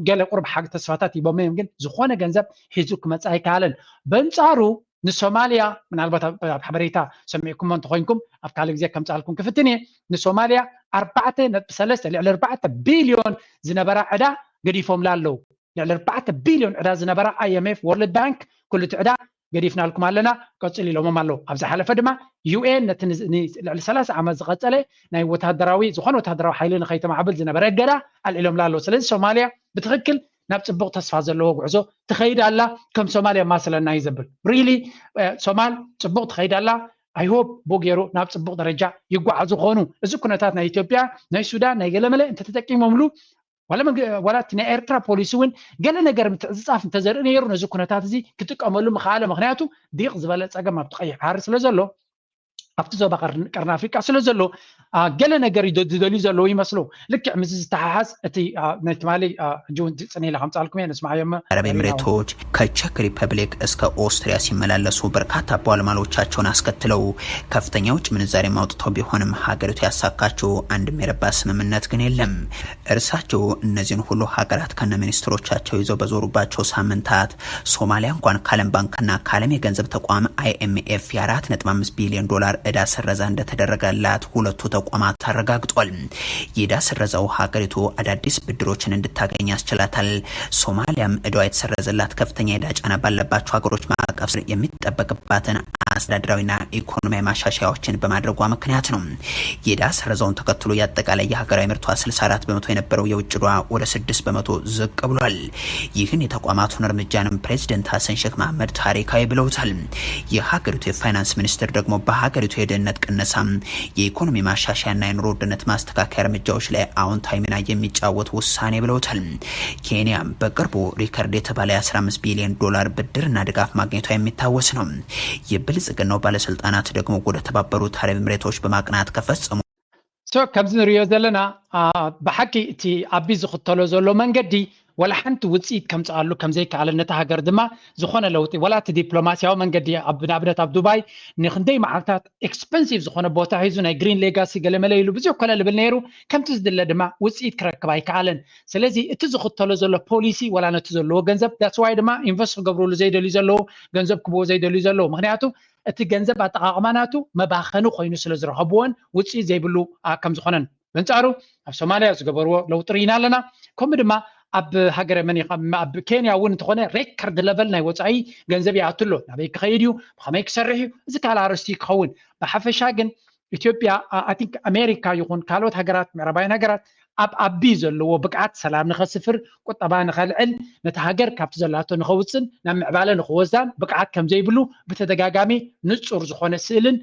ገለ ቁርብ ሓግ ተስፋታት ሂቦም እዮም፣ ግን ዝኾነ ገንዘብ ሒዙ ክመፅእ ኣይከኣለን። በንፃሩ ንሶማልያ፣ ምናልባት ኣብ ሓበሬታ ሰሚዕኩሞ እንተኮይንኩም ኣብ ካልእ ግዜ ከምፃልኩም ክፍትን እየ። ንሶማልያ ኣርባዕተ ነጥቢ ሰለስተ፣ ልዕሊ ኣርባዕተ ቢልዮን ዝነበራ ዕዳ ገዲፎምላ ኣለዉ። ልዕሊ ኣርባዕተ ቢልዮን ዕዳ ዝነበራ ኣይኤምኤፍ፣ ወርልድ ባንክ፣ ኩሉ እቲ ዕዳ ገዲፍናልኩም ኣለና፣ ቀፅል ኢሎሞም ኣለዉ። ኣብ ዝሓለፈ ድማ ዩኤን ነቲ ልዕሊ ሰላሳ ዓመት ዝቐፀለ ናይ ወታደራዊ፣ ዝኾነ ወታደራዊ ሓይሊ ንኸይተማዕብል ዝነበረ እገዳ ኣልዒሎምላ ኣለዉ። ስለዚ ሶማልያ ብትኽክል ናብ ፅቡቕ ተስፋ ዘለዎ ጉዕዞ ትኸይድ ኣላ። ከም ሶማል የማስለና እዩ ዘብል። ሪሊ ሶማል ፅቡቕ ትኸይድ ኣላ። ኣይሆፕ ብኡ ገይሩ ናብ ፅቡቕ ደረጃ ይጓዓዙ ኾኑ። እዚ ኩነታት ናይ ኢትዮጵያ፣ ናይ ሱዳን፣ ናይ ገለመለ እንተተጠቂሞምሉ፣ ዋላ እቲ ናይ ኤርትራ ፖሊሲ እውን ገለ ነገር ምትዕፅፃፍ እንተዘርኢ ነይሩ፣ ነዚ ኩነታት እዚ ክጥቀመሉ ምኽኣለ። ምክንያቱ ዲቕ ዝበለ ፀገም ኣብቲ ቀይሕ ባሕሪ ስለ ዘሎ፣ ኣብቲ ዞባ ቀርኒ ኣፍሪቃ ስለ ዘሎ፣ ገለ ነገር ዝደልዩ ዘለዉ ይመስሉ። ልክዕ ምስ ዝተሓሓዝ እቲ ናይ ትማሊ ሕጂ እውን ፅን ኢለ ከምፃልኩም እየ፣ ንስማዓዮ። ኣረብ ኤምሬቶች ከቸክ ሪፐብሊክ እስከ ኦስትሪያ ሲመላለሱ በርካታ ቧልማሎቻቸውን አስከትለው ከፍተኛ ውጭ ምንዛሬ አውጥተው ቢሆንም ሀገሪቱ ያሳካችው አንድም የረባ ስምምነት ግን የለም። እርሳቸው እነዚህን ሁሉ ሀገራት ከነ ሚኒስትሮቻቸው ይዘው በዞሩባቸው ሳምንታት ሶማሊያ እንኳን ከዓለም ባንክና ከዓለም የገንዘብ ተቋም አይኤምኤፍ የአራት ነጥብ አምስት ቢሊዮን ዶላር ዕዳ ስረዛ እንደተደረገላት ሁለቱ ተቋማት አረጋግጧል። የዕዳ ስረዛው ሀገሪቱ አዳዲስ ብድሮችን እንድታገኝ ያስችላታል። ሶማሊያም ዕዳዋ የተሰረዘላት ከፍተኛ የዕዳ ጫና ባለባቸው ሀገሮች ማዕቀፍ ስር የሚጠበቅባትን አስተዳደራዊና ኢኮኖሚያዊ ማሻሻያዎችን በማድረጓ ምክንያት ነው። የዕዳ ስረዛውን ተከትሎ የአጠቃላይ የሀገራዊ ምርቷ ስልሳ አራት በመቶ የነበረው የውጭ ዕዳዋ ወደ ስድስት በመቶ ዝቅ ብሏል። ይህን የተቋማቱን እርምጃንም ፕሬዚደንት ሀሰን ሼክ መሐመድ ታሪካዊ ብለውታል። የሀገሪቱ የፋይናንስ ሚኒስትር ደግሞ በሀገሪቱ የድህነት ቅነሳ፣ የኢኮኖሚ ማሻሻያና የኑሮ ውድነት ማስተካከያ እርምጃዎች ላይ አዎንታዊ ሚና የሚጫወት ውሳኔ ብለውታል። ኬንያ በቅርቡ ሪከርድ የተባለ የ አስራ አምስት ቢሊዮን ዶላር ብድርና ድጋፍ ማግኘቷ የሚታወስ ነው። የብልጽግናው ባለስልጣናት ደግሞ ወደ ተባበሩት አረብ ኤምሬቶች በማቅናት ከፈጸሙ ከምዚ ንሪኦ ዘለና ብሓቂ እቲ ኣቢ ዝኽተሎ ዘሎ መንገዲ ወላ ሓንቲ ውፅኢት ከምፅኣሉ ከምዘይከኣለ፣ ነታ ሃገር ድማ ዝኾነ ለውጢ ወላ እቲ ዲፕሎማሲያዊ መንገዲ፣ ንኣብነት ኣብ ዱባይ ንክንደይ መዓልታት ኤክስፐንሲቭ ዝኾነ ቦታ ሒዙ ናይ ግሪን ሌጋሲ ገለመለ ኢሉ ብዙሕ ኮለል ይብል ነይሩ። ከምቲ ዝድለ ድማ ውፅኢት ክረክብ ኣይከኣለን። ስለዚ እቲ ዝኽተሎ ዘሎ ፖሊሲ ወላ ነቲ ዘለዎ ገንዘብ፣ that's why ድማ ኢንቨስት ክገብርሉ ዘይደልዩ ዘለዉ፣ ገንዘብ ክብዎ ዘይደልዩ ዘለዉ፣ ምክንያቱ እቲ ገንዘብ ኣጠቓቕማ ናቱ መባኸኒ ኮይኑ ስለ ዝረኸብዎን ውፅኢት ዘይብሉ ከምዝኾነን። በንፃሩ ኣብ ሶማልያ ዝገበርዎ ለውጢ ርኢና ኣለና። ከምኡ ድማ ኣብ ሃገረ መን ኣብ ኬንያ እውን እንተኾነ ሬከርድ ለቨል ናይ ወፃኢ ገንዘብ ይኣቱ ኣሎ። ናበይ ክኸይድ እዩ? ብኸመይ ክሰርሕ እዩ? እዚ ካልእ ኣርእስቲ ክኸውን። ብሓፈሻ ግን ኢትዮጵያ፣ ኣይ ቲንክ ኣሜሪካ ይኹን ካልኦት ሃገራት፣ ምዕራባውያን ሃገራት ኣብ ኣቢ ዘለዎ ብቅዓት ሰላም ንኸስፍር፣ ቁጠባ ንኸልዕል፣ ነቲ ሃገር ካብቲ ዘላቶ ንኸውፅን ናብ ምዕባለ ንኽወዛን ብቅዓት ከምዘይብሉ ብተደጋጋሚ ንፁር ዝኾነ ስእልን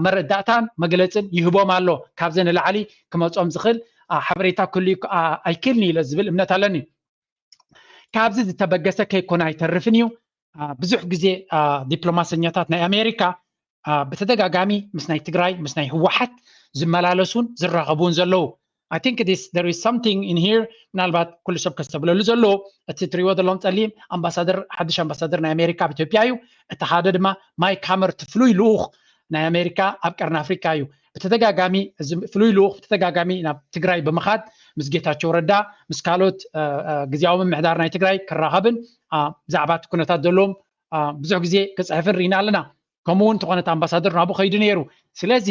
መረዳእታን መግለፅን ይህቦም ኣሎ። ካብዚ ንላዕሊ ክመፆም ዝኽእል ሓበሬታ ክህሉ ኣይክእልን ኢለ ዝብል እምነት ኣለኒ። ካብዚ ዝተበገሰ ከይኮነ ኣይተርፍን እዩ። ብዙሕ ግዜ ዲፕሎማሰኛታት ናይ ኣሜሪካ ብተደጋጋሚ ምስ ናይ ትግራይ ምስ ናይ ህወሓት ዝመላለሱን ዝራኸቡን ዘለዉ። I think this there is something in here። ምናልባት ኩሉ ሰብ ከስተብለሉ ዘለዎ እቲ ትሪእዎ ዘለዎም ፀሊም ኣምባሳደር ሓድሽ ኣምባሳደር ናይ ኣሜሪካ ኣብ ኢትዮጵያ እዩ። እቲ ሓደ ድማ ማይክ ሃመር እቲ ፍሉይ ልኡኽ ናይ ኣሜሪካ ኣብ ቀርኒ ኣፍሪካ እዩ። ብተደጋጋሚ እዚ ፍሉይ ልኡኽ ብተደጋጋሚ ናብ ትግራይ ብምኻድ ምስ ጌታቸው ረዳ ምስ ካልኦት ግዜያዊ ምምሕዳር ናይ ትግራይ ክራኸብን ብዛዕባ እቲ ኩነታት ዘለዎም ብዙሕ ግዜ ክፅሕፍን ርኢና ኣለና። ከምኡ እውን እንተኾነ እቲ ኣምባሳደር ናብኡ ከይዱ ነይሩ። ስለዚ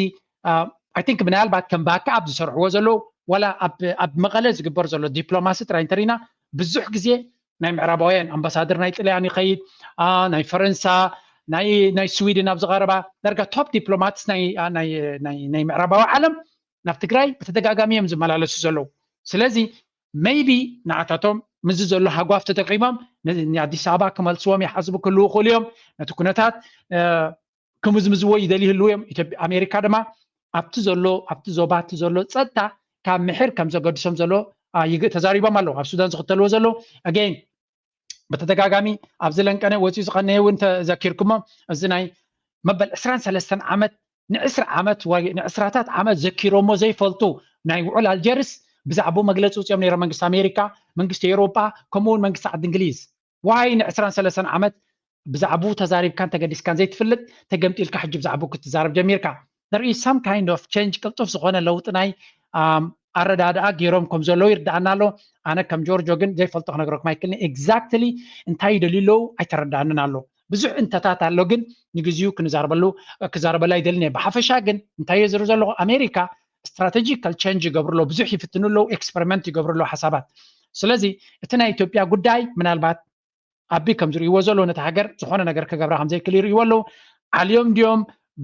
I think ምናልባት ከም ባክ ኣፕ ዝሰርሕዎ ዘለዉ ዋላ ኣብ መቐለ ዝግበር ዘሎ ዲፕሎማሲ ጥራይ እንተሪና ብዙሕ ግዜ ናይ ምዕራባውያን ኣምባሳደር ናይ ጥልያን ይኸይድ፣ ናይ ፈረንሳ፣ ናይ ስዊድን ኣብዚ ቀረባ ዳርጋ ቶፕ ዲፕሎማትስ ናይ ምዕራባዊ ዓለም ናብ ትግራይ ብተደጋጋሚ እዮም ዝመላለሱ ዘለዉ። ስለዚ maybe ንዓታቶም ምስዚ ዘሎ ሃጓፍ ተጠቂሞም ንኣዲስ ኣበባ ክመልስዎም ይሓስቡ ክህልዉ ይኽእሉ እዮም። ነቲ ኩነታት ክምዝምዝዎ ይደልዩ ይህልዉ እዮም። ኣሜሪካ ድማ ኣብቲ ዘሎ ኣብቲ ዞባ እቲ ዘሎ ፀጥታ ካብ ምሕር ከም ዘገድሶም ዘሎ ተዛሪቦም ኣለዉ። ኣብ ሱዳን ዝኽተልዎ ዘለዉ ኣገይን ብተደጋጋሚ ኣብዚ ለንቀነ ወፂኡ ዝቐነየ እውን ተዘኪርኩሞ። እዚ ናይ መበል ዕስራን ሰለስተን ዓመት ንዕስራ ዓመት ወይ ንዕስራታት ዓመት ዘኪሮሞ ዘይፈልጡ ናይ ውዕል ኣልጀርስ ብዛዕባኡ መግለፂ ውፅኦም ነይሮም። መንግስቲ ኣሜሪካ፣ መንግስቲ ኤውሮጳ፣ ከምኡ እውን መንግስቲ ዓዲ እንግሊዝ። ዋይ ንዕስራን ሰለስተን ዓመት ብዛዕባኡ ተዛሪብካን ተገዲስካን ዘይትፍልጥ፣ ተገምጢልካ ሕጂ ብዛዕባኡ ክትዛረብ ጀሚርካ? There is some kind of change፣ ቅልጡፍ ዝኾነ ለውጢ ናይ ኣረዳድኣ ገይሮም ከም ዘለዉ ይርድኣና ኣሎ። ኣነ ከም ጆርጆ ግን ዘይፈልጦ ክነግረኩም ኣይክእልን። Exactly እንታይ ይደልዩ ኣለዉ ኣይተረድኣንን ኣሎ። ብዙሕ እንተታት ኣሎ ግን ንግዚኡ ክንዛረበሉ ክዛረበሉ ኣይደልን እየ። ብሓፈሻ ግን እንታይ እየ ዝርኢ ዘለኹ? ኣሜሪካ strategical change ይገብሩ ኣለዉ፣ ብዙሕ ይፍትኑ ኣለዉ፣ experiment ይገብሩ ኣለዉ ሓሳባት። ስለዚ እቲ ናይ ኢትዮጵያ ጉዳይ ምናልባት ኣቢ ከም ዝርእይዎ ዘለዉ ነቲ ሃገር ዝኾነ ነገር ክገብራ ከም ዘይክእል ይርእይዎ ኣለዉ። ኣልዮም ድዮም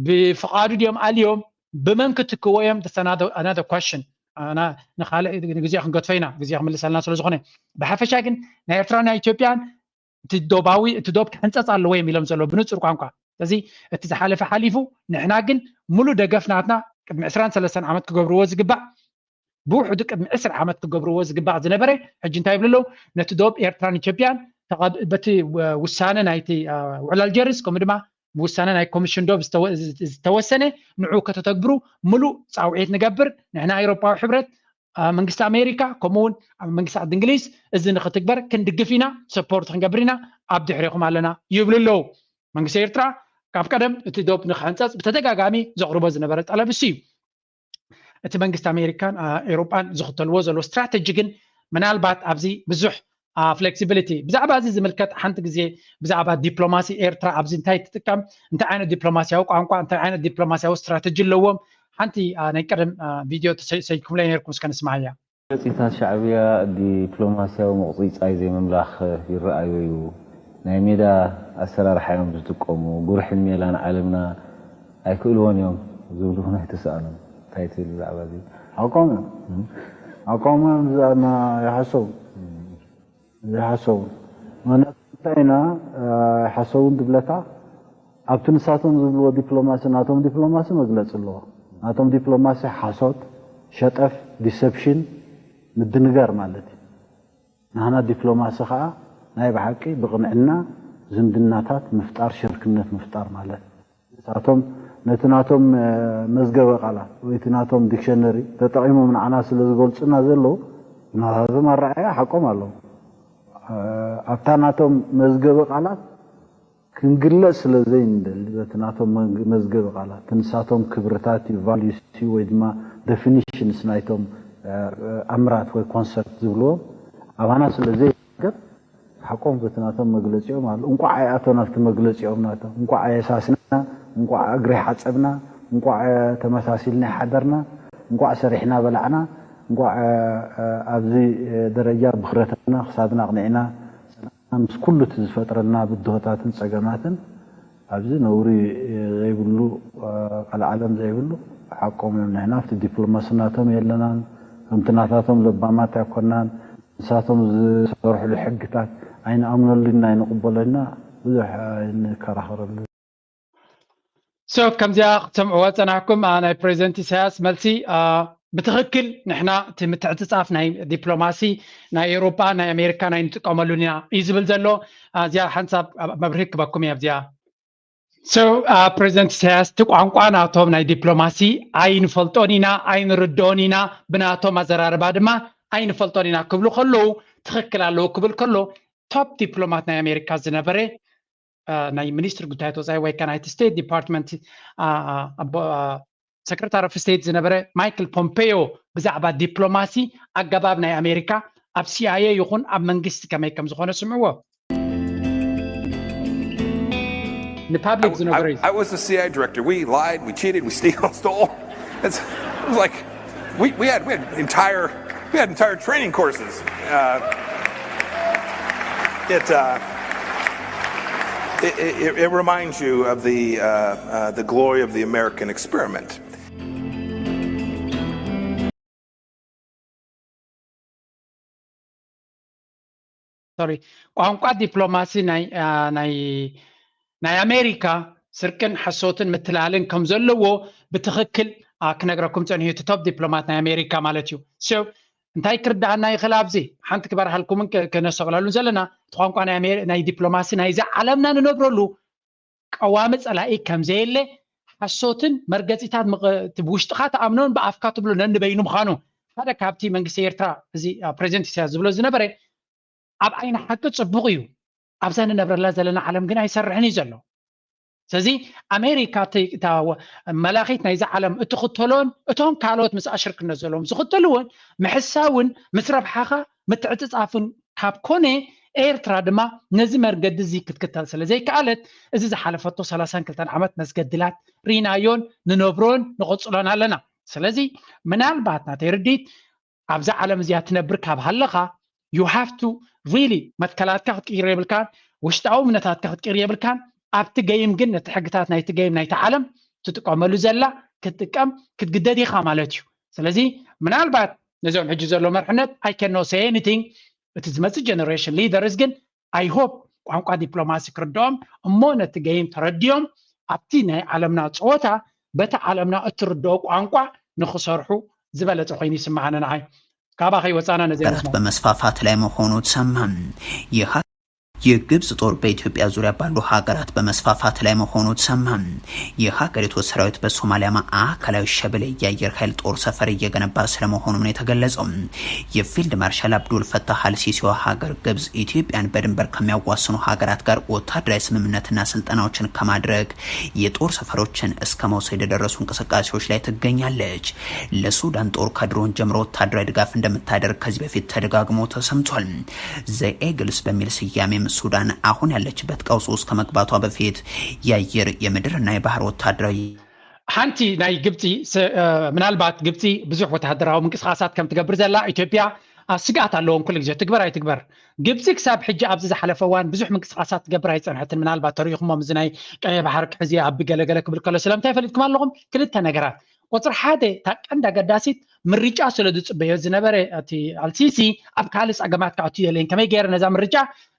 ብፍቓዱ ድዮም ኣልዮም ብመን ክትክዎ እዮም? That's another question። ንካልእ ግዜ ክንገድፎ ኢና፣ ግዜ ክምልሰልና ስለ ዝኾነ። ብሓፈሻ ግን ናይ ኤርትራን ናይ ኢትዮጵያን እቲ ዶባዊ እቲ ዶብ ክሕንፀፅ ኣለዎ እዮም ኢሎም ዘለዉ ብንፁር ቋንቋ። ስለዚ እቲ ዝሓለፈ ሓሊፉ፣ ንሕና ግን ሙሉእ ደገፍ ናትና ቅድሚ ዕስራን ሰለስተን ዓመት ክገብርዎ ዝግባእ ብውሕዱ ቅድሚ ዕስራ ዓመት ክገብርዎ ዝግባእ ዝነበረ ሕጂ እንታይ ይብሉ ኣለዉ? ነቲ ዶብ ኤርትራን ኢትዮጵያን በቲ ውሳነ ናይቲ ውዕል ኣልጀርስ ከምኡ ድማ ብውሳነ ናይ ኮሚሽን ዶብ ዝተወሰነ ንዑ ከተተግብሩ ሙሉእ ፃውዒት ንገብር። ንሕና ኤውሮፓዊ ሕብረት፣ መንግስቲ ኣሜሪካ ከምኡ እውን መንግስቲ ዓዲ እንግሊዝ እዚ ንክትግበር ክንድግፍ ኢና፣ ሰፖርት ክንገብር ኢና፣ ኣብ ድሕሬኹም ኣለና ይብሉ ኣለዉ። መንግስቲ ኤርትራ ካብ ቀደም እቲ ዶብ ንክሕንፀፅ ብተደጋጋሚ ዘቕርቦ ዝነበረ ጠለብ እሱ እዩ። እቲ መንግስቲ ኣሜሪካን ኤውሮጳን ዝኽተልዎ ዘሎ ስትራተጂ ግን ምናልባት ኣብዚ ብዙሕ flexibility። ብዛዕባ እዚ ዝምልከት ሓንቲ ግዜ ብዛዕባ ዲፕሎማሲ ኤርትራ ኣብዚ እንታይ ትጥቀም፣ እንታይ ዓይነት ዲፕሎማሲያዊ ቋንቋ፣ እንታይ ዓይነት ዲፕሎማሲያዊ ስትራተጂ ኣለዎም፣ ሓንቲ ናይ ቀደም ቪድዮ ሰይድኩምለይ ነርኩም እስከ ንስማያ። መግለጺታት ሻዕብያ ዲፕሎማሲያዊ ምቕጽጻይ ዘይምምላኽ ይረኣዮ እዩ። ናይ ሜዳ ኣሰራርሓ እዮም ዝጥቀሙ። ጉርሕን ሜላን ዓለምና ኣይክእልዎን እዮም ዝብሉ እውን ኣይተሰኣኑን። እንታይ ትብል ብዛዕባ እዚ? ሓቆም እዮም። ሓቆም እዮም፣ ብዛዕባ ይሓሰቡ። ይሓሰቡ። ምኽንያቱ እንታይ ኢና፣ ኣይሓሰቡን ዝብለካ ኣብቲ ንሳቶም ዝብልዎ ዲፕሎማሲ፣ ናቶም ዲፕሎማሲ መግለጺ ኣለዎ። ናቶም ዲፕሎማሲ ሓሶት፣ ሸጠፍ፣ ዲሰፕሽን፣ ምድንጋር ማለት እዩ። ናህና ዲፕሎማሲ ከዓ ናይ ብሓቂ ብቕንዕና ዝምድናታት ምፍጣር፣ ሽርክነት ምፍጣር ማለት እዩ። ንሳቶም ነቲ ናቶም መዝገበ ቃላት ወይ እቲ ናቶም ዲክሸነሪ ተጠቒሞም ንዓና ስለ ዝገልጹና ዘለዉ፣ ናታቶም ኣረኣእያ ሓቆም ኣለዉ። ኣብታ ናቶም መዝገበ ቃላት ክንግለጽ ስለ ዘይንደሊ፣ በቲ ናቶም መዝገበ ቃላት፣ እቲ ንሳቶም ክብርታት እዩ፣ ቫልዩስ እዩ፣ ወይ ድማ ደፊኒሽንስ ናይቶም ኣምራት ወይ ኮንሰፕት ዝብልዎም ኣባና ስለ ዘይገብ፣ ሓቆም በቲ ናቶም መግለጺኦም ኣሎ። እንቋዕ ኣይኣቶን ኣብቲ መግለጺኦም ናቶም፣ እንቋዕ ኣየሳስና፣ እንቋዕ እግሪ ሓጸብና፣ እንቋዕ ተመሳሲልና ይሓደርና፣ እንቋዕ ሰሪሕና በላዕና፣ እንቋዕ ኣብዚ ደረጃ ብኽረተና ክሳድና ኣቕኒዕና ምስ ኩሉ እቲ ዝፈጥረልና ብድሆታትን ጸገማትን ኣብዚ ነውሪ ዘይብሉ ቀልዓለም ዘይብሉ ሓቆም እዮም። ንሕና ኣብቲ ዲፕሎማሲ ናቶም የለናን፣ ከምቲ ናታቶም ለባማት ኣይኮናን። ንሳቶም ዝሰርሕሉ ሕግታት ኣይንኣምነሉ ኢና፣ ኣይንቕበሎ ኢና፣ ብዙሕ ኣይንከራኸረሉ። So ከምዚኣ ክትሰምዕዋ ዝጸናሕኩም ናይ ፕሬዚደንት ኢሳያስ መልሲ ብትኽክል ንሕና እቲ ምትዕጽጻፍ ናይ ዲፕሎማሲ ናይ ኤውሮጳ ናይ ኣሜሪካ ናይ ንጥቀመሉን ኢና እዩ ዝብል ዘሎ። እዚኣ ሓንሳብ መብርሂ ክበኩም እያ ኣብዚኣ። So ፕሬዚደንት ኢሳያስ እቲ ቋንቋ ናቶም ናይ ዲፕሎማሲ ኣይንፈልጦን ኢና፣ ኣይንርድኦን ኢና፣ ብናቶም ኣዘራርባ ድማ ኣይንፈልጦን ኢና ክብሉ ከለዉ ትኽክል ኣለዉ ክብል ከሎ ቶፕ ዲፕሎማት ናይ ኣሜሪካ ዝነበረ ናይ ሚኒስትሪ ጉዳያት ወፃኢ ወይ ከ ናይቲ ስቴት ዲፓርትመንት ሰክረታሪ ኦፍ ስቴት ዝነበረ ማይክል ፖምፔዮ ብዛዕባ ዲፕሎማሲ ኣገባብ ናይ ኣሜሪካ ኣብ ሲኣይኤ ይኹን ኣብ መንግስቲ ከመይ ከም ዝኾነ ስምዕዎ። ንፓብሊክ ዝነበረ እዩ። I was the C I A director. We lied, we cheated, we steal, stole. It's, it was like we, we had we had entire we had entire training courses. Uh, it, uh, it, it it reminds you of the uh, uh, the glory of the American experiment. ሶሪ ቋንቋ ዲፕሎማሲ ናይ ናይ ናይ ኣሜሪካ ስርቅን ሓሶትን ምትላልን ከም ዘለዎ ብትኽክል ክነግረኩም ፀኒሑ እቲ ቶፕ ዲፕሎማት ናይ ኣሜሪካ ማለት እዩ። እንታይ ክርዳኣና ይኽእል? ኣብዚ ሓንቲ ክበርሃልኩምን ክነስተቕለሉን ዘለና እቲ ቋንቋ ናይ ዲፕሎማሲ ናይዚ ዓለምና ንነብረሉ ቀዋሚ ፀላኢ ከምዘየለ ሓሶትን መርገፂታት ብውሽጥኻ ተኣምኖን ብኣፍካ ትብሎ ነንበይኑ ምዃኑ ሓደ ካብቲ መንግስቲ ኤርትራ እዚ ፕሬዚደንት ኢሳያስ ዝብሎ ዝነበረ ኣብ ዓይኒ ሓቂ ፅቡቕ እዩ። ኣብዛ ንነብረላ ዘለና ዓለም ግን ኣይሰርሕን እዩ ዘሎ። ስለዚ ኣሜሪካ መላኺት ናይዚ ዓለም እትኽተሎን እቶም ካልኦት ምስ ኣሽርክነት ዘለዎም ዝኽተልዎን ምሕሳውን ምስ ረብሓኻ ምትዕፅፃፍን ካብ ኮነ ኤርትራ ድማ ነዚ መርገዲ እዚ ክትክተል ስለ ዘይከኣለት እዚ ዝሓለፈቶ ሰላሳን ክልተን ዓመት መስገድላት ርኢናዮን ንነብሮን ንቐፅሎን ኣለና። ስለዚ ምናልባት ናተይ ርዲት ኣብዛ ዓለም እዚኣ ትነብር ካብ ሃለኻ you have to really መትከላትካ ክትቅይር የብልካን፣ ውሽጣዊ እምነታትካ ክትቅይር የብልካን። ኣብቲ ገይም ግን ነቲ ሕግታት ናይቲ ገይም ናይቲ ዓለም ትጥቀመሉ ዘላ ክትጥቀም ክትግደድ ኢኻ ማለት እዩ። ስለዚ ምናልባት ነዞም ሕጂ ዘሎ መርሕነት I cannot say anything፣ እቲ ዝመፅእ generation leaders ግን I hope ቋንቋ ዲፕሎማሲ ክርድኦም እሞ ነቲ ገይም ተረዲኦም ኣብቲ ናይ ዓለምና ፀወታ በቲ ዓለምና እትርድኦ ቋንቋ ንክሰርሑ ዝበለፀ ኮይኑ ይስምዓኒ ንዓይ። ካባኸ ይወፃና ነዚ በመስፋፋት ላይ መሆኑ ተሰማ። የግብጽ ጦር በኢትዮጵያ ዙሪያ ባሉ ሀገራት በመስፋፋት ላይ መሆኑ ተሰማ። የሀገሪቱ ሰራዊት በሶማሊያ ማዕከላዊ ሸበሌ የአየር ኃይል ጦር ሰፈር እየገነባ ስለመሆኑም ነው የተገለጸው። የፊልድ ማርሻል አብዱል ፈታህ አልሲሲዋ ሀገር ግብጽ ኢትዮጵያን በድንበር ከሚያዋስኑ ሀገራት ጋር ወታደራዊ ስምምነትና ስልጠናዎችን ከማድረግ የጦር ሰፈሮችን እስከ መውሰድ የደረሱ እንቅስቃሴዎች ላይ ትገኛለች። ለሱዳን ጦር ከድሮን ጀምሮ ወታደራዊ ድጋፍ እንደምታደርግ ከዚህ በፊት ተደጋግሞ ተሰምቷል። ዘ ኤግልስ በሚል ስያሜም ሱዳን አሁን ያለችበት ቀውስ ውስጥ ከመግባቷ በፊት የአየር የምድርና የባህር ወታደራዊ ሓንቲ ናይ ግብፂ ምናልባት ግብፂ ብዙሕ ወታደራዊ ምንቅስቃሳት ከም ትገብር ዘላ ኢትዮጵያ ስግኣት ኣለዎም ኩሉ ግዜ ትግበር ኣይትግበር። ግብፂ ክሳብ ሕጂ ኣብዚ ዝሓለፈ እዋን ብዙሕ ምንቅስቃሳት ትገብር ኣይፀንሐትን። ምናልባት ተሪኢኹሞም እዚ ናይ ቀይሕ ባሕሪ ክሕዚ ኣብ ገለገለ ክብል ከሎ ስለምንታይ ፈሊጥኩም ኣለኹም? ክልተ ነገራት። ቁፅሪ ሓደ እታ ቀንዲ ኣገዳሲት ምርጫ ስለ ዝፅበዮ ዝነበረ እቲ ኣልሲሲ ኣብ ካልእ ፀገማት ክኣቱ የለን። ከመይ ገይረ ነዛ ምርጫ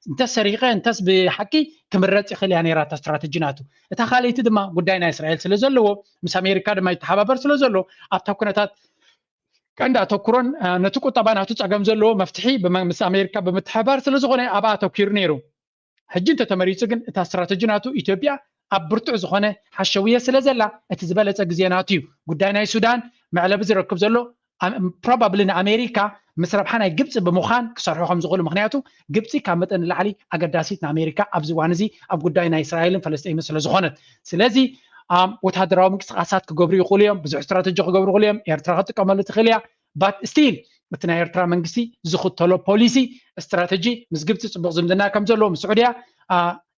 እንተሰሪቐ እንተስ ብሓቂ ክምረፅ ይኽእል እያ ነይራ እታ ስትራተጂ ናቱ። እታ ካልኣይቲ ድማ ጉዳይ ናይ እስራኤል ስለ ዘለዎ ምስ ኣሜሪካ ድማ ይተሓባበር ስለ ዘሎ ኣብታ ኩነታት ቀንዲ ኣተኩሮን ነቲ ቁጠባ ናቱ ፀገም ዘለዎ መፍትሒ ምስ ኣሜሪካ ብምትሕባር ስለ ዝኾነ ኣብኣ ኣተኪሩ ነይሩ። ሕጂ እንተተመሪፁ ግን እታ ስትራተጂ ናቱ ኢትዮጵያ ኣብ ብርቱዕ ዝኾነ ሓሸውየ ስለ ዘላ እቲ ዝበለፀ ግዜ ናቱ እዩ። ጉዳይ ናይ ሱዳን መዕለቢ ዝረክብ ዘሎ ፕሮባብሊ ንኣሜሪካ ምስ ረብሓ ናይ ግብፂ ብምዃን ክሰርሑ ከም ዝኽእሉ፣ ምክንያቱ ግብፂ ካብ መጠን ንላዕሊ ኣገዳሲት ንኣሜሪካ ኣብዚ እዋን እዚ ኣብ ጉዳይ ናይ እስራኤልን ፈለስጢንን ስለ ዝኾነት። ስለዚ ወታደራዊ ምንቅስቃሳት ክገብሩ ይኽእሉ እዮም፣ ብዙሕ ስትራተጂ ክገብሩ ይኽእሉ እዮም፣ ኤርትራ ክትጥቀመሉ ትኽእል እያ። ባት ስቲል እቲ ናይ ኤርትራ መንግስቲ ዝኽተሎ ፖሊሲ ስትራተጂ ምስ ግብፂ ፅቡቅ ዝምድና ከም ዘለዎ ምስ ስዑድያ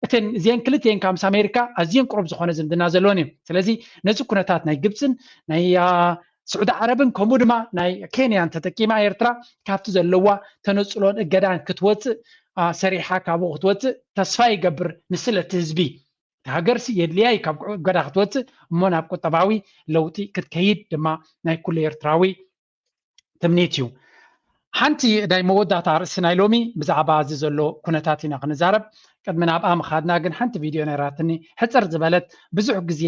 እተን እዚአን ክልቲአን ካብ ምስ ኣሜሪካ ኣዝየን ቅሩብ ዝኾነ ዝምድና ዘለወን እዮም። ስለዚ ነዚ ኩነታት ናይ ግብፅን ናይ ስዑዲ ዓረብን ከምኡ ድማ ናይ ኬንያን ተጠቂማ ኤርትራ ካብቲ ዘለዋ ተነፅሎን እገዳን ክትወፅእ ሰሪሓ ካብኡ ክትወፅእ ተስፋ ይገብር። ንስለ እቲ ህዝቢ እቲ ሃገርሲ የድልያ እዩ ካብ እገዳ ክትወፅእ እሞ ናብ ቁጠባዊ ለውጢ ክትከይድ ድማ ናይ ኩሉ ኤርትራዊ ትምኒት እዩ። ሓንቲ ናይ መወዳእታ ኣርእስቲ ናይ ሎሚ ብዛዕባ እዚ ዘሎ ኩነታት ኢና ክንዛረብ። ቅድሚ ናብኣ ምኻድና ግን ሓንቲ ቪድዮ ነይራትኒ ሕፅር ዝበለት ብዙሕ ግዜ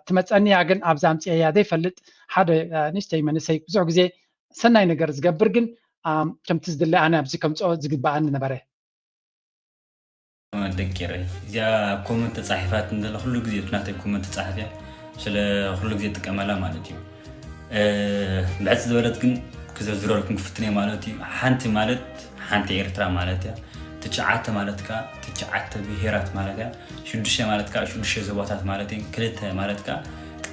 ትመፀኒ እያ፣ ግን ኣብዛ ኣምፅኤያ ዘይፈልጥ ሓደ ንእሽተይ መንእሰይ ብዙሕ ግዜ ሰናይ ነገር ዝገብር ግን ከምቲ ዝድለ ኣነ ኣብዚ ከምፅኦ ዝግበኣኒ ነበረ። ደቂረ እዚኣ ኮመንት ተፃሒፋት እንደለ ኩሉ ግዜ ናተይ ኮመንት ተፃሕፍያ ስለ ኩሉ ግዜ ጥቀመላ ማለት እዩ። ብዕፅ ዝበለት ግን ክዘርዝረልኩም ክፍትነ ማለት እዩ። ሓንቲ ማለት ሓንቲ ኤርትራ ማለት እያ። ትሽዓተ ማለት ከ ትሽዓተ ብሄራት ማለት እያ። ሽዱሽተ ማለት ከ ሽዱሽተ ዞባታት ማለት እዩ። ክልተ ማለት ከ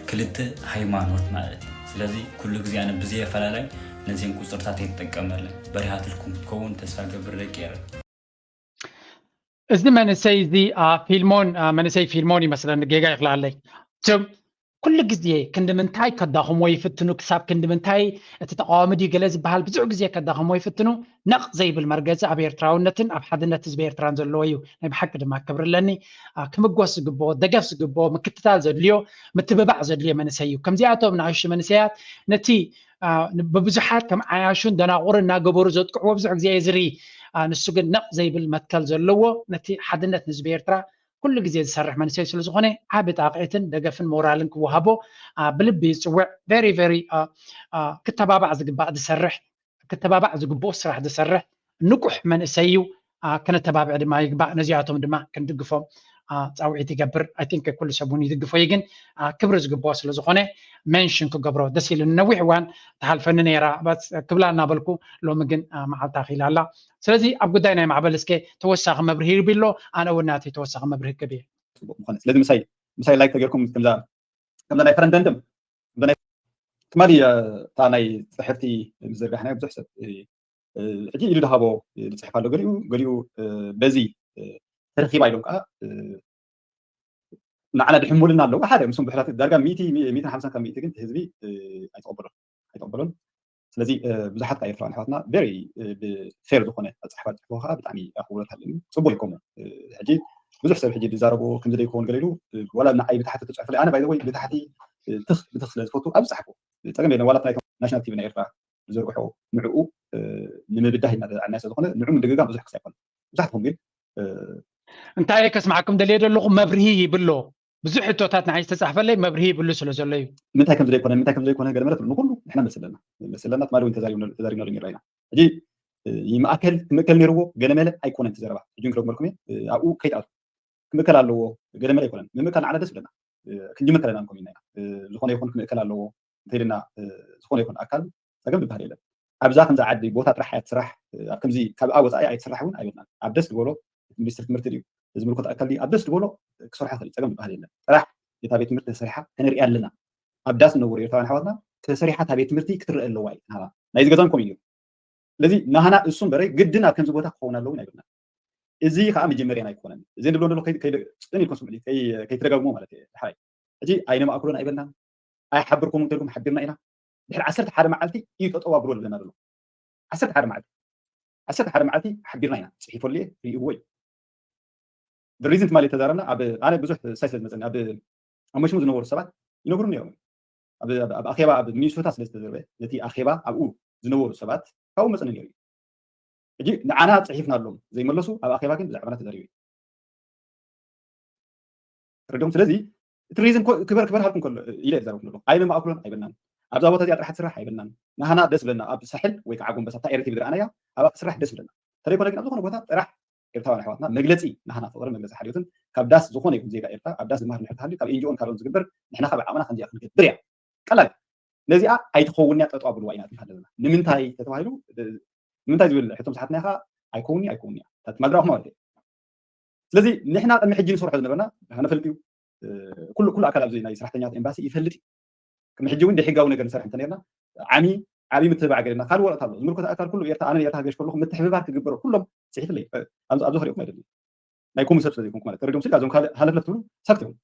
ክልተ ሃይማኖት ማለት እዩ። ስለዚ ኩሉ ግዜ ኣነ ብዘየፈላላይ ነዚን ቁፅርታት እየ ትጠቀመለን። በሪሃትልኩም ክትከውን ተስፋ ገብር ደቂ ኤረ። እዚ መንእሰይ እዚ ፊልሞን መንእሰይ ፊልሞን ይመስለኒ፣ ጌጋ ይኽልኣለይ። ኩሉ ግዜ ክንዲ ምንታይ ከዳኽምዎ ይፍትኑ፣ ክሳብ ክንዲ ምንታይ እቲ ተቃዋሚ ድዩ ገለ ዝበሃል ብዙሕ ግዜ ከዳኽምዎ ይፍትኑ። ነቕ ዘይብል መርገፂ ኣብ ኤርትራውነትን ኣብ ሓድነት ህዝቢ ኤርትራን ዘለዎ እዩ። ናይ ብሓቂ ድማ ክብሪ ኣለኒ። ክምጎስ ዝግብኦ፣ ደገፍ ዝግብኦ፣ ምክትታል ዘድልዮ፣ ምትብባዕ ዘድልዮ መንእሰይ እዩ። ከምዚኣቶም ንኣሽቱ መንእሰያት ነቲ ብብዙሓት ከም ዓያሹን ደናቑርን እናገበሩ ዘጥቅዕዎ ብዙሕ ግዜ እየ ዝርኢ። ንሱ ግን ነቕ ዘይብል መትከል ዘለዎ ነቲ ሓድነት ንህዝቢ ኤርትራ ኩሉ ግዜ ዝሰርሕ መንእሰይ ስለ ዝኾነ ዓቢ ጣቕዒትን ደገፍን ሞራልን ክወሃቦ ብልቢ ይጽውዕ። ቨሪ ቨሪ ክተባባዕ ዝግባእ ዝሰርሕ ክተባባዕ ዝግብኦ ስራሕ ዝሰርሕ ንቁሕ መንእሰይ እዩ። ክነተባብዕ ድማ ይግባእ። ነዚኣቶም ድማ ክንድግፎም ፃውዒት ይገብር። I think ኩሉ ሰብ እውን ይድግፎ እዩ፣ ግን ክብሪ ዝግብኦ ስለ ዝኾነ ሜንሽን ክገብሮ ደስ ኢሉ። ነዊሕ እዋን ተሓልፈኒ ነይራ ክብላ እናበልኩ ሎሚ ግን መዓልታ ኺላ ኣላ። ስለዚ ኣብ ጉዳይ ናይ ማዕበል እስከ ተወሳኺ መብርሂ ይብሎ፣ ኣነ እውን ናተይ ተወሳኺ መብርሂ ክብ እየ። ጽቡቅ ምኾነ። ስለዚ ምሳይ ምሳይ ላይክ ተገርኩም ከምዛ ከምዛ ናይ ፈረንደንድም ትማሊ እታ ናይ ጽሕፍቲ ዝዘርጋሕናዮ ብዙሕ ሰብ ሕጂ ኢሉ ዝሃቦ ዝፅሕፍ ኣሎ። ገሊኡ ገሊኡ በዚ ተረኪባ ኢሎም ከዓ ንዓና ድሕሙልና ኣለዉ። ሓደ ምስም ብሕላት ዳርጋ ሚእቲ ሚእትን ሓምሳን ካብ ሚእቲ ግን ህዝቢ ኣይተቐበሎን ኣይተቐበሎን። ስለዚ ብዙሓት ካብ ኤርትራውያን ኣሕዋትና ቨሪ ብፌር ዝኾነ ኣፅሓሕፋ ዝፅሕፍዎ ከዓ ብጣዕሚ ኣኽብሮት ኣለኒ። ፅቡቅ ይኮኑ። ሕጂ ብዙሕ ሰብ ሕጂ ዝዛረቡ ከምዚ ዘይከውን ገለ ኢሉ ዋላ ንዓይ ብታሕቲ ተፅሕፉለይ ኣነ ባይዘወይ ብታሕቲ ትኽ ብትኽ ስለ ዝፈቱ ኣብ ዝፅሓፉ ፀገም የለን። ዋላ ናይ ናሽናል ቲቪ ናይ ኤርትራ ዝዘርግሖ ንዕኡ ንምብዳህ ኢና ተፃዕና ስለ ዝኾነ ንዑ ምድግጋም ብዙሕ ክስ ኣይኮነ። ብዙሓትኩም ግን እንታይ ከስማዕኩም ደልየ ዘለኹ መብርሂ ይብሎ። ብዙሕ ሕቶታት ንዓይ ዝተፃሕፈለይ መብርሂ ይብሉ ስለ ዘሎ እዩ። ምንታይ ከም ዘይኮነ ምንታይ ከም ዘይኮነ ገለ መለት ንኩሉ ንሕና መልሲ ኣለና። መልሲ ኣለና። ትማሊ እውን ተዛሪብናሉ ነርና ኢና። ሕጂ ይማእከል ክምእከል ነይርዎ ገለመለ ኣይኮነን እቲ ዘረባ። ሕጂ ክረግመልኩም እየ። ኣብኡ ከይትኣቱ ክምእከል ኣለዎ ገለመለ ኣይኮነን። ምምእካል ንዓና ደስ ብለና። ክንጅምር ከለና ንኮም ኢና። ዝኾነ ይኹን ክምእከል ኣለዎ እንተኢልና ዝኾነ ይኹን ኣካል ፀገም ዝበሃል የለን። ኣብዛ ከምዛ ዓዲ ቦታ ጥራሕ እያ ትስራሕ። ኣብ ከምዚ ካብኣ ወፃኢ ኣይትስራሕ እውን ኣይበልናን። ኣብ ደስ ዝበሎ ሚኒስትሪ ትምህርቲ ድዩ ዝምልከት ኣካል ድዩ ኣብ ደስ ዝበሎ ክሰርሖ ክእል። ፀገም ዝበሃል የለን። ጥራሕ እታ ቤት ትምህርቲ ተሰሪሓ ከነሪኣ ኣለና። ኣብ ዳስ ዝነብሩ ኤርትራውያን ኣሕዋትና ተሰሪሓ እታ ቤት ትምህርቲ ክትረአ ኣለዋ እዩ ናህና ናይዚ ገዛን ኮሚን እዩ። ስለዚ ናህና እሱ እምበረ ግድን ኣብ ከምዚ ቦታ ክኸውን ኣለዎ ኣይብልና። እዚ ከዓ መጀመርያ ኣይኮነን። እዚ ንብሎ ንሎ ፅን ኢልኩም ስምዑ ከይትደጋግሞ ማለት እዩ። ሓይ ሕጂ ኣይነማእክሎን ኣይበልናን ኣይሓብርኩም እንተልኩም ሓቢርና ኢና። ድሕሪ ዓሰርተ ሓደ መዓልቲ እዩ ጠጠው ኣብሎ ዝብለና ዘሎ። ዓሰርተ ሓደ መዓልቲ ዓሰርተ ሓደ መዓልቲ ሓቢርና ኢና። ፅሒፈሉ እየ ርእይዎ እዩ። ሪዝን ትማሊ ተዛረብና ኣብ ኣነ ብዙሕ ሳይ ስለ ዝመፀኒ ኣብ ኣብ መሽሙ ዝነበሩ ሰባት ይነግሩ ነይሮም። ኣብ ኣኼባ ኣብ ሚኒሶታ ስለ ዝተዘርበ ነቲ ኣኼባ ኣብኡ ዝነበሩ ሰባት ካብኡ መፅኒ ነይሩ እዩ። ሕጂ ንዓና ፅሒፍናሎም ዘይመለሱ ኣብ ኣኼባ ግን ብዛዕባና ተዛሪቡ እዩ። ተረዲኹም? ስለዚ እቲ ሪዝን ክበር ክበር ሃልኩም ከሎ ኢለ ዝዛረብኩም ዘሎ ኣይነ ማእክሎን ኣይበልናን። ኣብዛ ቦታ እዚኣ ጥራሕ ትስራሕ ኣይበልናን። ንሃና ደስ ብለና ኣብ ሳሕል ወይ ከዓ ጎንበሳ ኣብታ ኤረቲቪ ዝረኣናያ ኣብኣ ትስራሕ ደስ ብለና። ተለይኮነ ግን ኣብ ዝኾነ ቦታ ጥራሕ ኤርትራውያን ኣሕዋትና መግለፂ ናህና ፍቕሪ መግለፂ ሓልዮትን ካብ ዳስ ዝኾነ ይኹን ዜጋ ኤርትራ ኣብ ዳስ ዝመሃር ንሕር ተሃልዩ ካብ ኤንጂኦን ካልኦን ዝግበር ንሕና ካብ ዓቕምና ከምዚኣ ክንገብር እያ። ቀላል ነዚኣ ኣይትኸውን እያ ጠጠው ኣብልዋ ኢና ትብል ኣለና። ንምንታይ ተተባሂሉ ንምንታይ ዝብል ሕቶም ሰሓትና ኢኻ ኣይከውን ኣይከውን እያ ታትማል ራኹ ማለት እዩ። ስለዚ ንሕና ቅድሚ ሕጂ ንሰርሖ ዝነበርና ንፈልጥ እዩ። ኩሉ ኩሉ ኣካል ኣብዚ ናይ ሰራሕተኛታት ኤምባሲ ይፈልጥ እዩ። ቅድሚ ሕጂ እውን ደሕጋዊ ነገር ንሰርሕ እንተነርና ዓሚ ዓብዪ ምትብባዕ ገርና ካልእ ወረቕት ኣሎ ዝምልከቶ ኣካል ኩሉ ኤርትራ ኣነ ኤርትራ ሃገሽ ከለኹ ምትሕብባር ክግበሮ ኩሎም ፅሒፍለይ ኣብዚ ኸሪኹም ኣይደለም ናይ ኮሙ ሰብ ስለዘይኮንኩ ማለት ተረዲኦም ስል እዞም ካልእ ሃለፍለፍ ትብሉ ሳክት እዮም።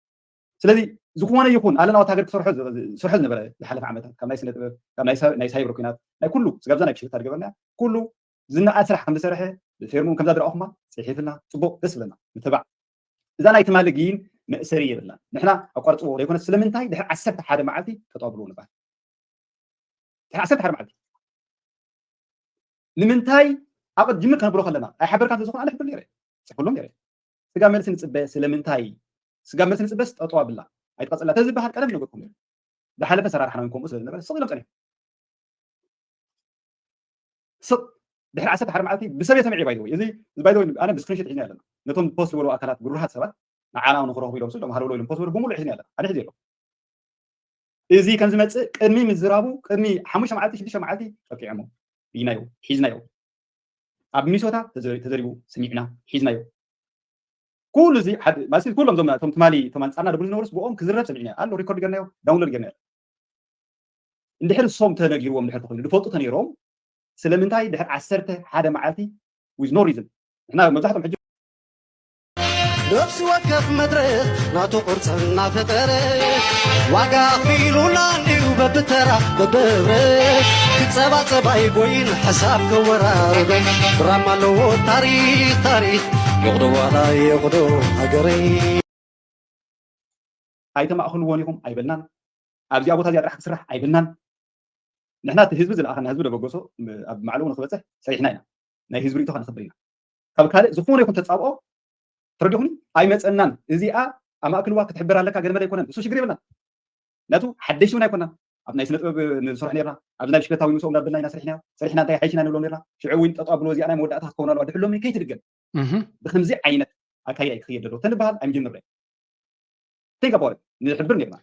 ስለዚ ዝኾነ ይኹን ኣለና ወታሃገር ክሰርሖ ዝሰርሖ ዝነበረ ዝሓለፈ ዓመታት ካብ ናይ ስነ ጥበብ ካብ ናይ ሳይበር ኩናት ናይ ኩሉ ስጋብዛ ናይ ብሽክታ ዝገበርና ኩሉ ዝነኣድ ስራሕ ከም ዝሰርሐ ብፌርሙ ከምዛ ዝረኣኹማ ፅሒፍልና ፅቡቅ ደስ ዝብለና ምትባዕ እዛ ናይ ትማሊ ግን መእሰሪ የብልና ንሕና ኣቋርፅዎ ዘይኮነ ስለምንታይ ድሕሪ ዓሰርተ ሓደ መዓልቲ ተጠብሉ ንባል ድሕሪ ዓሰርተ ሓደ መዓልቲ ንምንታይ ኣብ ጅምር ከነብሎ ከለና ኣይሓበርካ እንተዝኾን ኣነ ሕብል ነረ ፅሕፍሎም ነረ ስጋ መልሲ ንፅበ ስለምንታይ ስጋ መልሲ ንፅበስ ጠጠው ኣብላ ኣይትቐፅላ ተዝበሃል ቀደም ነገርኩም ነሩ ዝሓለፈ ሰራርሓና ከምኡ ስለ ዝነበረ ስቕ ኢሎም ፀኒሖም ስቕ ድሕሪ ዓሰርተ ሓደ መዓልቲ ብሰብ እየ ሰሚዐ ባይዘወይ እዚ ባይዘወይ ኣነ ብስክሪንሾት ሒዝና ኣለና ነቶም ፖስት ዝበሉ ኣካላት ግሩሃት ሰባት ንዓና ንክረኽቡ ኢሎም ስሎም ሃለውሎ ኢሎም ፖስት ዝበሉ ብምሉእ ሒዝና ኣለና ኣነ ሒዘ ኣሎ እዚ ከም ዝመፅእ ቅድሚ ምዝራቡ ቅድሚ ሓሙሽተ መዓልቲ ሽዱሽተ መዓልቲ ጠቂዖሞ ሒዝናዮ ሒዝናዮ ኣብ ሚኒሶታ ተዘሪቡ ስሚዕና ሒዝናዮ ኩሉ እዚ ማለት ኩሎም ዞም ቶም ትማሊ ቶም ኣንፃርና ደብሉ ዝነበሩስ ብኦም ክዝረብ ሰሚዕና ኣሎ ሪኮርድ ገርናዮ ዳውንሎድ ገርናዮ እንድሕር ሶም ተነጊርዎም ድሕር ተኮይኑ ዝፈልጡ ተነይሮም ስለምንታይ ድሕር ዓሰርተ ሓደ መዓልቲ with no reason ንሕና መብዛሕቶም ሕጂ ነፍሲ ወከፍ መድረኽ ናቱ ቅርፂ እናፈጠረ ዋጋ ኣኽፊሉና እንድዩ በብተራ በብህብረት ክፀባፀብ ኣይጎይን ሕሳብ ከወራርበ ድራማ ኣለዎ ታሪኽ ታሪኽ ይቕዶ ዋላ ይቕዶ ሃገረይ ኣይተማእኽልዎን ኢኹም ኣይበልናን ኣብዚኣ ቦታ እዚኣ ጥራሕ ክትስራሕ ኣይበልናን ንሕና እቲ ህዝቢ ዝለኣኸና ህዝቢ ደበገሶ ኣብ ማዕለኡ ንክበፅሕ ሰሪሕና ኢና ናይ ህዝቢ ርእቶ ከነኽብር ኢና ካብ ካልእ ዝኾነ ይኹን ተፃብኦ ተረዲኹኒ? ኣይመፀናን። እዚኣ ኣብ ማእክልዋ ክትሕብር ኣለካ፣ ገለ መለ ኣይኮነን። እሱ ሽግር የብልና። ምክንያቱ ሓደሽቲ እውን ኣይኮና። ኣብ ናይ ስነ ጥበብ ንሰርሕ ነርና፣ ኣብዚ ናይ ብሽክለታ ወይ ምስኦም እናበልና ኢና ሰሪሕና። ሰሪሕና እንታይ ሓይሽና ንብሎም ነርና። ሽዑ እውን ጠጠው ኣብሎ፣ እዚኣ ናይ መወዳእታ ክትከውን ኣለዋ፣ ድሕሎም ከይትድገም። ብከምዚ ዓይነት ኣካይዳ እዩ ክኸይድ ዘለዎ ተንበሃል ኣይምጀምር። ንሕብር ነርና፣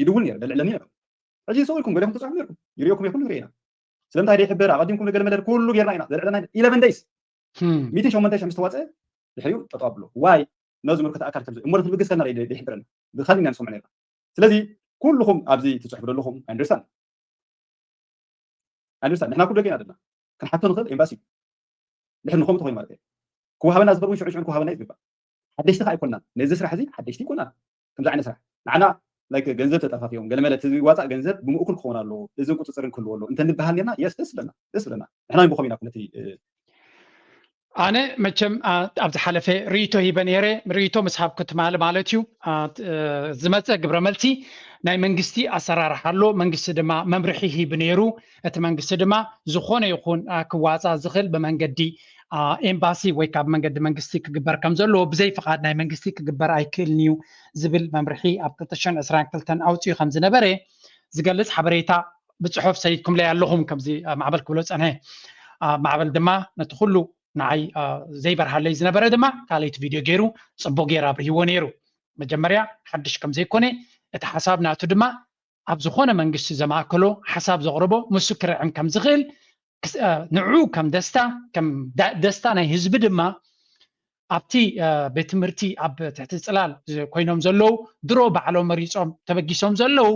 ይድውል ነር ለልዕለኒ ነር። ሕጂ ሰው ኢልኩም ገለኩም ተፃሑ ነርኩም፣ ይሪኦኩም ይኹን ንርኢ ኢና። ስለምንታይ ደይሕብር ኣቐዲምኩም ንገለ መለር ኩሉ ጌርና ኢና፣ ዘልዕለና ኢለቨን ደይስ ሚእትን ሸሞንተ ሽሕ ምስ ተዋፀ ድሕሪኡ ጠጠው ኣብሎ። ዋይ ነዚ ምልክት ኣካል ከምዚ እሞ ክትብግስ ከና ደይሕብረና ብካሊና ንሰምዖ ነርና። ስለዚ ኩልኹም ኣብዚ ትፅሕፉ ዘለኹም ኣንደርስታንድ ኣንደርስታንድ ንሕና ኩሉ ደቂና ደና ክንሓቶ ንኽእል ኤምባሲ ድሕር ንኸም ተኾይ ማለት እዩ። ክወሃበና ዝኽእል እውን ሽዑ ሽዑ ክወሃበና እዩ ዝግባእ። ሓደሽቲ ከዓ ኣይኮናን። ነዚ ስራሕ እዚ ሓደሽቲ ይኮና። ከምዚ ዓይነት ስራሕ ንዓና ላይክ ገንዘብ ተጣፋፊዮም ገለ መለ እቲ ዝዋፃእ ገንዘብ ብምእኩል ክኸውን ኣለዎ፣ እዝን ቁፅፅርን ክህልዎ ኣለዎ እንተ ንበሃል ኔርና የስ ደስ ብለና፣ ደስ ብለና። ንሕና ብኸም ኢና ነቲ ኣነ መቸም ኣብ ዝሓለፈ ርእቶ ሂበ ነይረ። ርእቶ ምስ ሃብኩ ትማሊ ማለት እዩ። ዝመፀ ግብረ መልሲ ናይ መንግስቲ ኣሰራርሓ ኣሎ። መንግስቲ ድማ መምርሒ ሂቡ ነይሩ። እቲ መንግስቲ ድማ ዝኾነ ይኹን ክዋፃእ ዝኽእል ብመንገዲ ኤምባሲ ወይ ካብ መንገዲ መንግስቲ ክግበር ከም ዘለዎ፣ ብዘይ ፍቓድ ናይ መንግስቲ ክግበር ኣይክእልን እዩ ዝብል መምርሒ ኣብ ክልተ ሽሕን ዕስራን ክልተን ኣውፂኡ ከም ዝነበረ ዝገልፅ ሓበሬታ ብፅሑፍ ሰዲድኩምለይ ኣለኹም። ከምዚ ማዕበል ክብሎ ፀንሐ። ማዕበል ድማ ነቲ ኩሉ ንዓይ ዘይበርሃለይ ዝነበረ ድማ ካልኣይቲ ቪድዮ ገይሩ ፅቡቅ ገይሩ ኣብርሂዎ ነይሩ። መጀመርያ ሓድሽ ከም ዘይኮነ እቲ ሓሳብ ናቱ ድማ ኣብ ዝኾነ መንግስቲ ዘማእከሎ ሓሳብ ዘቕርቦ ምስ ክርዕም ከም ዝኽእል ንዑ ከም ደስታ ከም ደስታ ናይ ህዝቢ ድማ ኣብቲ ቤት ትምህርቲ ኣብ ትሕቲ ፅላል ኮይኖም ዘለዉ ድሮ ባዕሎም መሪፆም ተበጊሶም ዘለዉ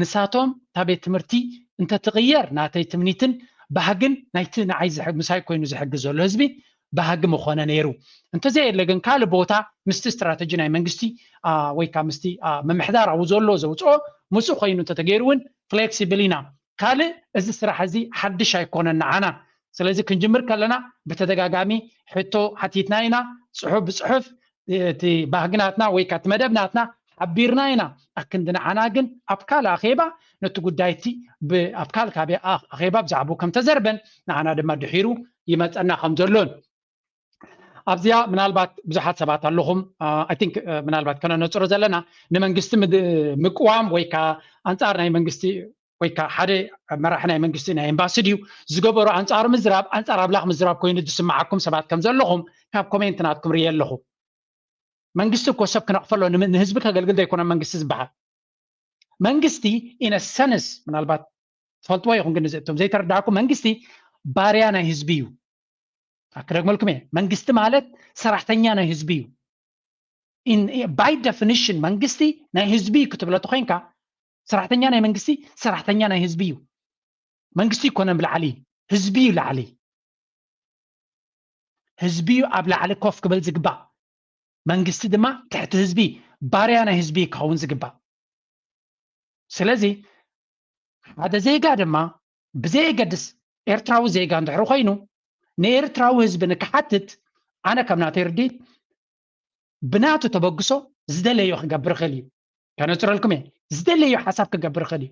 ንሳቶም እታ ቤት ትምህርቲ እንተትቕየር ናተይ ትምኒትን ባህግን ናይቲ ንዓይ ምሳይ ኮይኑ ዝሕግዝ ዘሎ ህዝቢ ባህጊ ምኾነ ነይሩ። እንተዘየለ ግን ካልእ ቦታ ምስቲ ስትራተጂ ናይ መንግስቲ ወይ ከዓ ምስቲ ምምሕዳር ኣብኡ ዘሎ ዘውፅኦ ምፁ ኮይኑ እንተተገይሩ እውን ፍሌክሲብል ኢና። ካልእ እዚ ስራሕ እዚ ሓድሽ ኣይኮነን ንዓና። ስለዚ ክንጅምር ከለና ብተደጋጋሚ ሕቶ ሓቲትና ኢና፣ ፅሑፍ ብፅሑፍ እቲ ባህግናትና ወይ ከዓ እቲ መደብናትና ሓቢርና ኢና። ኣክንዲ ንዓና ግን ኣብ ካልእ ኣኼባ ነቲ ጉዳይ እቲ ኣብ ካልእ ካበ ኣኼባ ብዛዕባኡ ከም ተዘርበን ንዓና ድማ ድሒሩ ይመፀና ከም ዘሎን ኣብዚኣ ምናልባት ብዙሓት ሰባት ኣለኹም። I think ምናልባት ከነነፅሮ ዘለና ንመንግስቲ ምቅዋም ወይ ከዓ ኣንፃር ናይ መንግስቲ ወይ ከዓ ሓደ መራሒ ናይ መንግስቲ ናይ ኤምባሲ ድዩ ዝገበሮ ኣንፃሩ ምዝራብ ኣንፃር ኣምላኽ ምዝራብ ኮይኑ ዝስማዓኩም ሰባት ከም ዘለኹም ካብ ኮሜንት ናትኩም ርየ ኣለኹ። መንግስቲ እኮ ሰብ ክነቕፈሎ ንህዝቢ ከገልግል ዘይኮነ መንግስቲ ዝበሃል። መንግስቲ ኢነ ሰንስ ምናልባት ትፈልጥዎ ይኹን ግን እቶም ዘይተረዳእኩም መንግስቲ ባርያ ናይ ህዝቢ እዩ። ክደግመልኩም እየ። መንግስቲ ማለት ሰራሕተኛ ናይ ህዝቢ እዩ። ባይ ደፊኒሽን መንግስቲ ናይ ህዝቢ እዩ ክትብሎ ተኮይንካ ሰራሕተኛ ናይ መንግስቲ ሰራሕተኛ ናይ ህዝቢ እዩ። መንግስቲ ይኮነን ብላዕሊ ህዝቢ እዩ ላዕሊ። ህዝቢ እዩ ኣብ ላዕሊ ኮፍ ክብል ዝግባእ። መንግስቲ ድማ ትሕቲ ህዝቢ ባርያ ናይ ህዝቢ ክኸውን ዝግባእ። ስለዚ ሓደ ዜጋ ድማ ብዘየገድስ ኤርትራዊ ዜጋ እንድሕር ኮይኑ ንኤርትራዊ ህዝቢ ንክሓትት ኣነ ከም ናተይ ርድኢት ብናቱ ተበግሶ ዝደለዮ ክገብር ይኽእል እዩ። ከነፅረልኩም እየ። ዝደለዮ ሓሳብ ክገብር ይኽእል እዩ።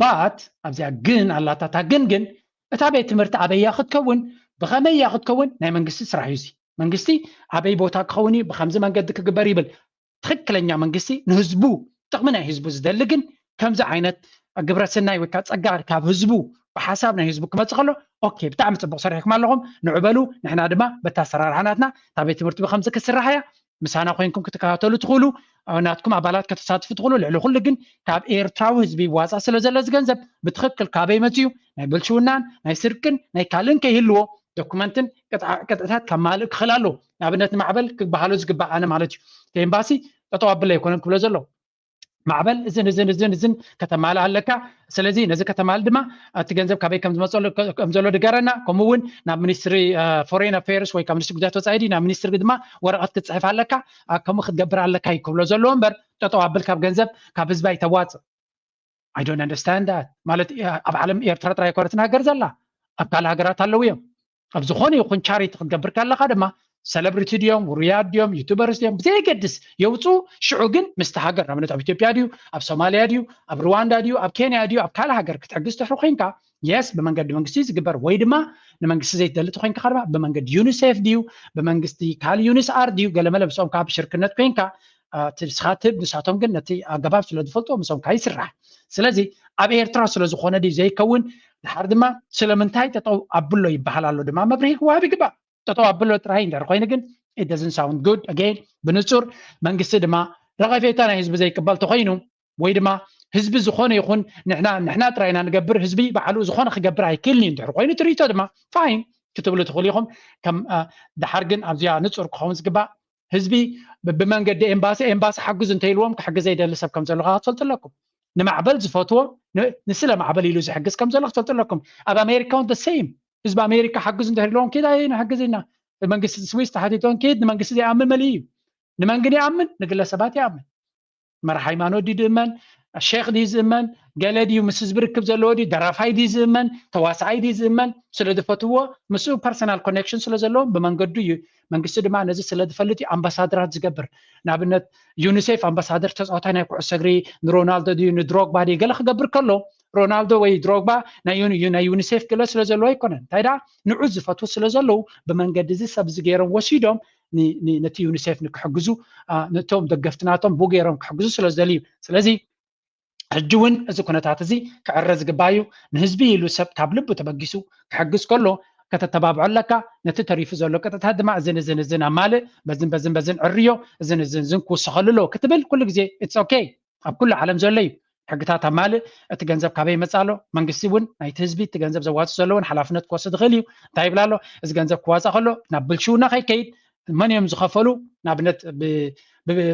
ባት ኣብዚኣ ግን ኣላታታ ግን ግን እታ ቤት ትምህርቲ ኣበያ ክትከውን ብኸመያ ክትከውን ናይ መንግስቲ ስራሕ እዩ። መንግስቲ ኣበይ ቦታ ክኸውን እዩ ብከምዚ መንገዲ ክግበር ይብል። ትክክለኛ መንግስቲ ንህዝቡ ጥቕሚ ናይ ህዝቡ ዝደሊ ግን ከምዚ ዓይነት ግብረሰናይ ወይ ከዓ ፀጋ ካብ ህዝቡ ብሓሳብ ናይ ህዝቡ ክመፅእ ከሎ ኦኬ ብጣዕሚ ፅቡቅ ሰሪሕኩም ኣለኹም ንዑ በሉ ንሕና ድማ በታ ኣሰራርሓ ናትና እታ ቤት ትምህርቲ ብከምዚ ክስራሕ እያ ምሳና ኮይንኩም ክትከታተሉ ትኽእሉ ናትኩም ኣባላት ከተሳትፉ ትኽእሉ ልዕሊ ኩሉ ግን ካብ ኤርትራዊ ህዝቢ ይዋፃእ ስለ ዘሎ እዚ ገንዘብ ብትክክል ካበይ መፅዩ ናይ ብልሽውናን ናይ ስርቅን ናይ ካልእን ከይህልዎ ዶኩመንትን ቅጥዕታት ከማልእ ክኽእል ኣለዎ። ንኣብነት ንማዕበል ክበሃሎ ዝግባእ ኣነ ማለት እዩ። እቲ ኤምባሲ ጠጠው ኣብለ ኣይኮነን ክብሎ ዘሎ። ማዕበል እዝን እዝን እዝን እዝን ከተማልእ ኣለካ። ስለዚ ነዚ ከተማልእ ድማ እቲ ገንዘብ ካበይ ከም ዝመፀሉ ከም ዘሎ ድገረና። ከምኡ እውን ናብ ሚኒስትሪ ፎሬን ኣፌርስ ወይ ካብ ሚኒስትሪ ጉዳያት ወፃኢ ድዩ ናብ ሚኒስትሪ ድማ ወረቐት ክትፅሕፍ ኣለካ። ከምኡ ክትገብር ኣለካ እዩ ክብሎ ዘለዎ እምበር ጠጠው ኣብል ካብ ገንዘብ ካብ ህዝቢ ኣይተዋፅእ። I don't understand that ማለት ኣብ ዓለም ኤርትራ ጥራይ እኳ ትናገር ዘላ ኣብ ካልእ ሃገራት ኣለዉ እዮም። ኣብ ዝኾነ ይኹን ቻሪቲ ክትገብር ከለካ ድማ ሰለብሪቲ ድዮም ውሩያት ድዮም ዩቱበርስ ድዮም ብዘየገድስ የውፅኡ። ሽዑ ግን ምስቲ ሃገር ንኣብነት ኣብ ኢትዮጵያ ድዩ ኣብ ሶማልያ ድዩ ኣብ ሩዋንዳ ድዩ ኣብ ኬንያ ድዩ ኣብ ካልእ ሃገር ክትሕግዝ ትሕሪ ኮይንካ የስ ብመንገዲ መንግስቲ ዝግበር ወይ ድማ ንመንግስቲ ዘይትደሊ ተኮይንካ ከኣ ድማ ብመንገዲ ዩኒሴፍ ድዩ ብመንግስቲ ካልእ ዩኒስኣር ድዩ ገለመለ ምስኦም ካብ ሽርክነት ኮይንካ ንስኻ ትህብ ንሳቶም ግን ነቲ ኣገባብ ስለ ዝፈልጥዎ ምስኦም ከኣ ይስራሕ። ስለዚ ኣብ ኤርትራ ስለ ዝኾነ ድዩ ዘይከውን ድሓር ድማ ስለምንታይ ጠጠው ኣብሎ ይበሃል ኣሎ ድማ መብርሂ ክወሃብ ይግባእ። ጠጠው ኣብሎ ጥራይ እንድሕር ኮይኑ ግን it doesn't sound good again። ብንጹር መንግስቲ ድማ ረቐፌታ ናይ ህዝቢ ዘይቅበል ተኾይኑ ወይ ድማ ህዝቢ ዝኾነ ይኹን ንሕና ንሕና ጥራይና ንገብር ህዝቢ ባዕሉ ዝኾነ ክገብር ኣይክእልን እዩ እንድሕር ኮይኑ ትርኢቶ ድማ ፋይን ክትብሉ ትኽእሉ ኢኹም። ከም ድሓር ግን ኣብዚኣ ንጹር ክኸውን ዝግባእ ህዝቢ ብመንገዲ ኤምባሲ ኤምባሲ ሓግዙ እንተኢልዎም ክሕግዝ ዘይደሊ ሰብ ከም ዘሎ ክትፈልጡ ኣለኩም። ንማዕበል ዝፈትዎ ንስለ ማዕበል ኢሉ ዝሕግዝ ከም ዘሎ ክትፈልጡ ኣለኩም። ኣብ ኣሜሪካ እውን the same ህዝቢ ኣሜሪካ ሓግዙ እንድሕር ኢልዎም ኪድ ኣይ ንሕግዝ ኢና መንግስቲ ስዊስ ተሓቲቶም ኪድ ንመንግስቲ ዘይኣምን መሊኡ እዩ። ንመን ግን ይኣምን? ንግለሰባት ይኣምን። መራሒ ሃይማኖት ድዩ ዝእመን? ሼክ ድዩ ዝእመን? ገለ ድዩ ምስ ህዝቢ ርክብ ዘለዎ ድዩ? ደራፋይ ድዩ ዝእመን? ተዋሳኣይ ድዩ ዝእመን? ስለ ዝፈትዎ ምስኡ ፐርሰናል ኮኔክሽን ስለ ዘለዎም ብመንገዱ እዩ። መንግስቲ ድማ ነዚ ስለ ዝፈልጥ እዩ ኣምባሳደራት ዝገብር። ንኣብነት ዩኒሴፍ ኣምባሳደር ተፃዋታይ ናይ ኩዕሶ እግሪ ንሮናልዶ ድዩ ንድሮግባ ድዩ ገለ ክገብር ከሎ ሮናልዶ ወይ ድሮግባ ናይ ዩኒሴፍ ክእለት ስለ ዘለዎ ኣይኮነን። እንታይ ደኣ ንዑ ዝፈትዉ ስለ ዘለዉ ብመንገዲ እዚ ሰብ እዚ ገይሮም ወሲዶም ነቲ ዩኒሴፍ ንክሕግዙ ነቶም ደገፍቲ ናቶም ብኡ ገይሮም ክሕግዙ ስለ ዝደልዩ ስለዚ ሕጂ እውን እዚ ኩነታት እዚ ክዕረ ዝግባእ እዩ። ንህዝቢ ኢሉ ሰብ ካብ ልቡ ተበጊሱ ክሕግዝ ከሎ ከተተባብዖ ኣለካ። ነቲ ተሪፉ ዘሎ ቅጥዕታት ድማ እዝን እዝን እዝን ኣማልእ፣ በዝን በዝን በዝን ዕርዮ፣ እዝን እዝን እዝን ክውሰኸሉ ኣለዎ ክትብል ኩሉ ግዜ it's okay። ኣብ ኩሉ ዓለም ዘሎ እዩ። ሕግታት ኣማልእ፣ እቲ ገንዘብ ካበይ ይመጽእ ኣሎ? መንግስቲ እውን ናይቲ ህዝቢ እቲ ገንዘብ ዘዋጽእ ዘሎ እውን ሓላፍነት ክወስድ ይኽእል እዩ። እንታይ ይብል ኣሎ? እዚ ገንዘብ ክዋጻእ ከሎ ናብ ብልሽውና ከይከይድ መን እዮም ዝኸፈሉ? ንኣብነት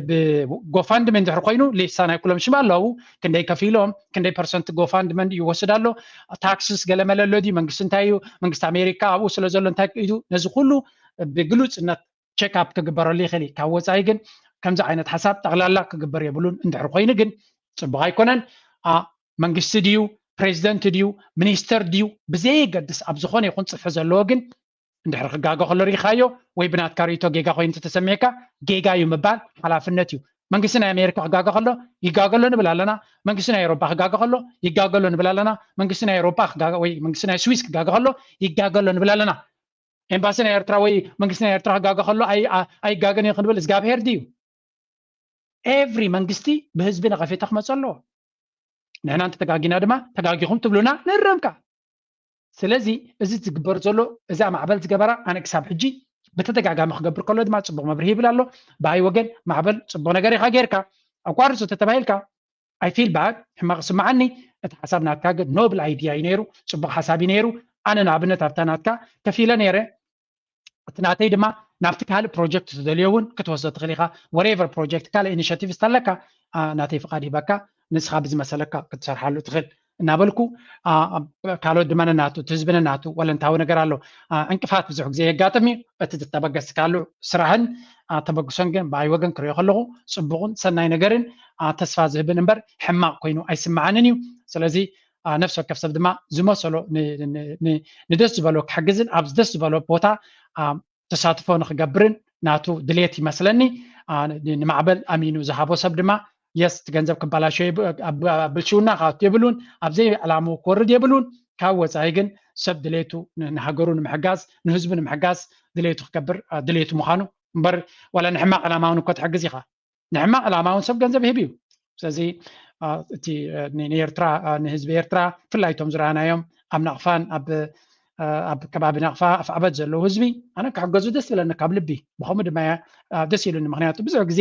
ብጎፋንድመ እንድሕር ኮይኑ ሊስታ ናይ ኩሎም ሽም ኣለዉ። ክንደይ ከፊሎም፣ ክንደይ ፐርሰንት ጎፋንድመ ይወስድ ኣሎ፣ ታክስስ ገለመለ ኣሎ ድዩ፣ መንግስቲ እንታይ እዩ፣ መንግስቲ ኣሜሪካ ኣብኡ ስለ ዘሎ እንታይ እዩ፣ ነዚ ኩሉ ብግሉጽነት ቸክ ኣፕ ክግበረሉ ይኽእል እዩ። ካብ ወፃኢ ግን ከምዚ ዓይነት ሓሳብ ጠቕላላ ክግበር የብሉን። እንድሕር ኮይኑ ግን ፅቡቕ ኣይኮነን። መንግስቲ ድዩ፣ ፕሬዚደንት ድዩ፣ ሚኒስተር ድዩ፣ ብዘየገድስ ኣብ ዝኾነ ይኹን ፅፍሒ ዘለዎ ግን እንድሕር ክጋገ ከሎ ርኢኻዮ ወይ ብናትካ ርእይቶ ጌጋ ኮይኑ ተተሰሚዕካ ጌጋ እዩ ምባል ሓላፍነት እዩ። መንግስቲ ናይ ኣሜሪካ ክጋገ ከሎ ይጋገሎ ንብል ኣለና። መንግስቲ ናይ ኤሮጳ ክጋገ ከሎ ይጋገሎ ንብል ኣለና። መንግስቲ ናይ ኤሮጳ ወይ መንግስቲ ናይ ስዊስ ክጋገ ከሎ ይጋገሎ ንብል ኣለና። ኤምባሲ ናይ ኤርትራ ወይ መንግስቲ ናይ ኤርትራ ክጋገ ከሎ ኣይጋገን እዩ ክንብል እግዚኣብሄር ድዩ? ኤቭሪ መንግስቲ ብህዝቢ ነቐፌታ ክመፅ ኣለዎ። ንሕና እንተተጋጊና ድማ ተጋጊኹም ትብሉና ንእረምካ። ስለዚ እዚ ዝግበር ዘሎ እዛ ማዕበል ዝገበራ ኣነ ክሳብ ሕጂ ብተደጋጋሚ ክገብር ከሎ ድማ ፅቡቕ መብርሂ ይብል ኣሎ። ብኣይ ወገን ማዕበል ፅቡቕ ነገር ኢኻ ጌርካ ኣቋርፁ ተተባሂልካ I feel bad ሕማቕ ስምዓኒ። እቲ ሓሳብ ናትካ ግን ኖብል ኣይድያ እዩ ነይሩ፣ ፅቡቕ ሓሳብ እዩ ነይሩ። ኣነ ንኣብነት ኣብታ ናትካ ከፊለ ነይረ እቲ ናተይ ድማ ናብቲ ካልእ ፕሮጀክት ትደልዮ እውን ክትወስዶ ትኽእል ኢኻ። ወሬቨር ፕሮጀክት ካልእ ኢኒሽቲቭ ዝተለካ ናተይ ፍቓድ ሂበካ ንስኻ ብዝመሰለካ ክትሰርሓሉ ትኽእል እናበልኩ ካልኦት ድማ ነናቱ እቲ ህዝቢ ነናቱ ወለንታዊ ነገር ኣሎ። ዕንቅፋት ብዙሕ ግዜ የጋጥም እዩ። እቲ ዝተበገስካሉ ስራሕን ተበግሶን ግን ብኣይ ወገን ክሪኦ ከለኹ ፅቡቕን ሰናይ ነገርን ተስፋ ዝህብን እምበር ሕማቕ ኮይኑ ኣይስምዓንን እዩ። ስለዚ ነፍሲ ወከፍ ሰብ ድማ ዝመሰሎ ንደስ ዝበሎ ክሕግዝን ኣብ ደስ ዝበሎ ቦታ ተሳትፎ ንክገብርን ናቱ ድሌት ይመስለኒ። ንማዕበል ኣሚኑ ዝሃቦ ሰብ ድማ የስ እቲ ገንዘብ ክበላሾ ብልሽውና ክኣቱ የብሉን፣ ኣብ ዘይዕላምኡ ክወርድ የብሉን። ካብ ወፃኢ ግን ሰብ ድሌቱ ንሃገሩ ንምሕጋዝ ንህዝቡ ንምሕጋዝ ድሌቱ ክገብር ድሌቱ ምዃኑ እምበር ዋላ ንሕማቕ ዕላማ እውን እኮ ትሕግዝ ኢኻ። ንሕማቕ ዕላማ እውን ሰብ ገንዘብ ይህብ እዩ። ስለዚ እቲ ንኤርትራ ንህዝቢ ኤርትራ ብፍላይ እቶም ዝረኣናዮም ኣብ ናቕፋን ኣብ ኣብ ከባቢ ናቕፋ ኣፍዓበት ዘለዉ ህዝቢ ኣነ ክሕገዙ ደስ ይብለኒ ካብ ልቢ። ብኸምኡ ድማ ደስ ኢሉኒ። ምክንያቱ ብዙሕ ግዜ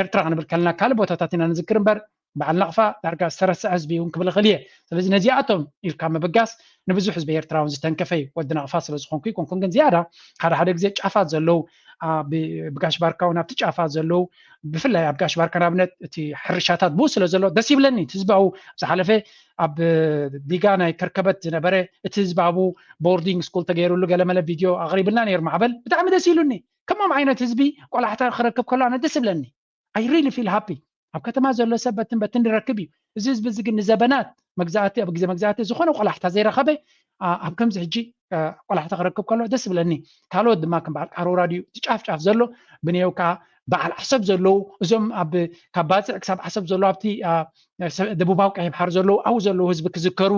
ኤርትራ ክንብል ከለና ካልእ ቦታታት ኢና ንዝክር እምበር በዓል ናቕፋ ዳርጋ ዝተረስዐ ህዝቢ እውን ክብል እኽእል እየ። ስለዚ ነዚኣቶም ኢልካ ምብጋስ ንብዙሕ ህዝቢ ኤርትራ እውን ዝተንከፈ እዩ። ወዲ ናቕፋ ስለ ዝኾንኩ ይኮንኩን ግን ዝያዳ ሓደ ሓደ ግዜ ጫፋት ዘለዉ ብጋሽ ባርካ እውን ኣብቲ ጫፋት ዘለዉ ብፍላይ ኣብ ጋሽ ባርካ ንኣብነት እቲ ሕርሻታት ብኡ ስለ ዘሎ ደስ ይብለኒ። እቲ ህዝባዊ ዝሓለፈ ኣብ ዲጋ ናይ ከርከበት ዝነበረ እቲ ህዝባዊ ቦርዲንግ ስኩል ተገይሩሉ ገለመለ ቪድዮ ኣቕሪብልና ነይሩ ማዕበል ብጣዕሚ ደስ ኢሉኒ። ከምኦም ዓይነት ህዝቢ ቆላሕታ ክረክብ ከሎ ኣነ ደስ ይብለኒ። I really feel happy። ኣብ ከተማ ዘሎ ሰብ በትን በትን ይረክብ እዩ። እዚ ህዝቢ እዚ ግን ንዘበናት መግዛእቲ ኣብ ግዜ መግዛእቲ ዝኾነ ቆላሕታ ዘይረኸበ ኣብ ከምዚ ሕጂ ቆላሕታ ክረክብ ከሎ ደስ ይብለኒ። ካልኦት ድማ ከም በዓል ኣሮራ ድዩ እቲ ጫፍ ጫፍ ዘሎ ብኔው ከዓ በዓል ዓሰብ ዘለዉ እዞም ኣብ ካብ ባፅዕ ክሳብ ዓሰብ ዘለዉ ኣብቲ ደቡባዊ ቀይሕ ባሕሪ ዘለዉ ኣብኡ ዘለዉ ህዝቢ ክዝከሩ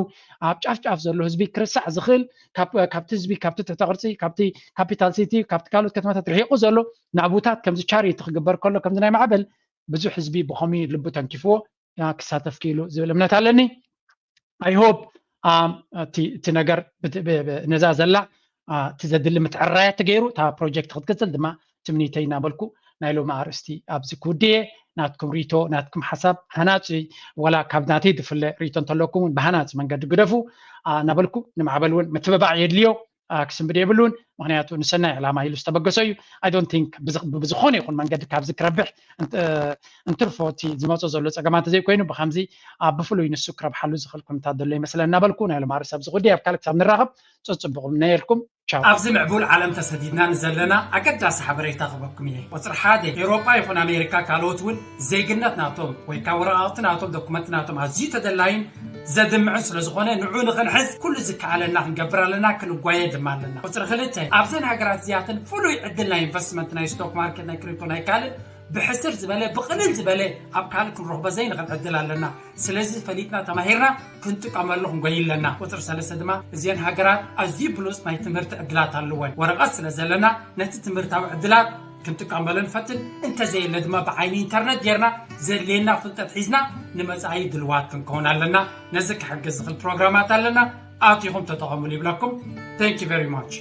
ኣብ ጫፍ ጫፍ ዘሎ ህዝቢ ክርሳዕ ዝኽእል ካብቲ ህዝቢ ካብቲ ትሕተ ቅርፂ ካብቲ ካፒታል ሲቲ ካብቲ ካልኦት ከተማታት ርሒቑ ዘሎ ናብታት ከምዚ ቻሪቲ ክግበር ከሎ ከምዚ ናይ ማዕበል ብዙሕ ህዝቢ ብኸምኡ ልቡ ተንኪፍዎ ክሳተፍ ክኢሉ ዝብል እምነት ኣለኒ። I hope እቲ ነገር ነዛ ዘላ እቲ ዘድሊ ምትዕራያ ተገይሩ እታ ፕሮጀክት ክትቅፅል ድማ ትምኒተይ እናበልኩ ናይ ሎሚ ኣርእስቲ ኣብዚ ክውድየ። ናትኩም ሪቶ ናትኩም ሓሳብ ሃናፂ ዋላ ካብ ናተይ ዝፍለ ሪቶ እንተለኩም እውን ብሃናፂ መንገዲ ግደፉ እናበልኩ ንማዕበል እውን ምትብባዕ የድልዮ። ክስንብድ የብሉን። ምክንያቱ ንሰናይ ዕላማ ኢሉ ዝተበገሰ እዩ። I don't think ብዝኾነ ይኹን መንገዲ ካብዚ ክረብሕ እንትርፎ እቲ ዝመፆ ዘሎ ፀገማት ዘይኮይኑ ብከምዚ ኣብ ብፍሉይ ንሱ ክረብሓሉ ዝኽእል ኩነታት ዘሎ ይመስለና እናበልኩ ናይ ሎም ኣርእስቲ ኣብዚ ጉዳይ ኣብ ካልእ ክሳብ ንራኸብ ፅፅብቑም ነየልኩም። ቻው። ኣብዚ ምዕቡል ዓለም ተሰዲድና ንዘለና ኣገዳሲ ሓበሬታ ክበኩም እየ። ቁፅሪ ሓደ፣ ኤውሮጳ ይኹን ኣሜሪካ ካልኦት እውን ዜግነት ናቶም ወይ ከዓ ወረቃቕቲ ናቶም ዶኩመንት ናቶም ኣዝዩ ተደላይን ዘድምዕን ስለ ዝኾነ ንዑ ንኽንሕዝ ኩሉ ዝከኣለና ክንገብር ኣለና፣ ክንጓየ ድማ ኣለና። ቁፅሪ ክልተ፣ ኣብዘን ሃገራት እዚኣተን ፍሉይ ዕድል ናይ ኢንቨስትመንት ናይ ስቶክ ማርኬት ናይ ክሪፕቶ ናይ ካልእ ብሕስር ዝበለ ብቕልል ዝበለ ኣብ ካልእ ክንረኽቦ ዘይንኽእል ዕድል ኣለና። ስለዚ ፈሊጥና ተማሂርና ክንጥቀመሉ ክንጎይ ኣለና። ቁፅሪ ሰለስተ ድማ እዚአን ሃገራት ኣዝዩ ብሉፅ ናይ ትምህርቲ ዕድላት ኣለወን። ወረቐት ስለ ዘለና ነቲ ትምህርታዊ ዕድላት ክንጥቀመሉ ንፈትን እንተዘየለ ድማ ብዓይኒ ኢንተርነት ጌርና ዘድልየና ፍልጠት ሒዝና ንመፃኢ ድልዋት ክንከውን ኣለና። ነዚ ክሕግዝ ዝኽእል ፕሮግራማት ኣለና፣ ኣቲኹም ተጠቐሙሉ ይብለኩም። Thank you very much።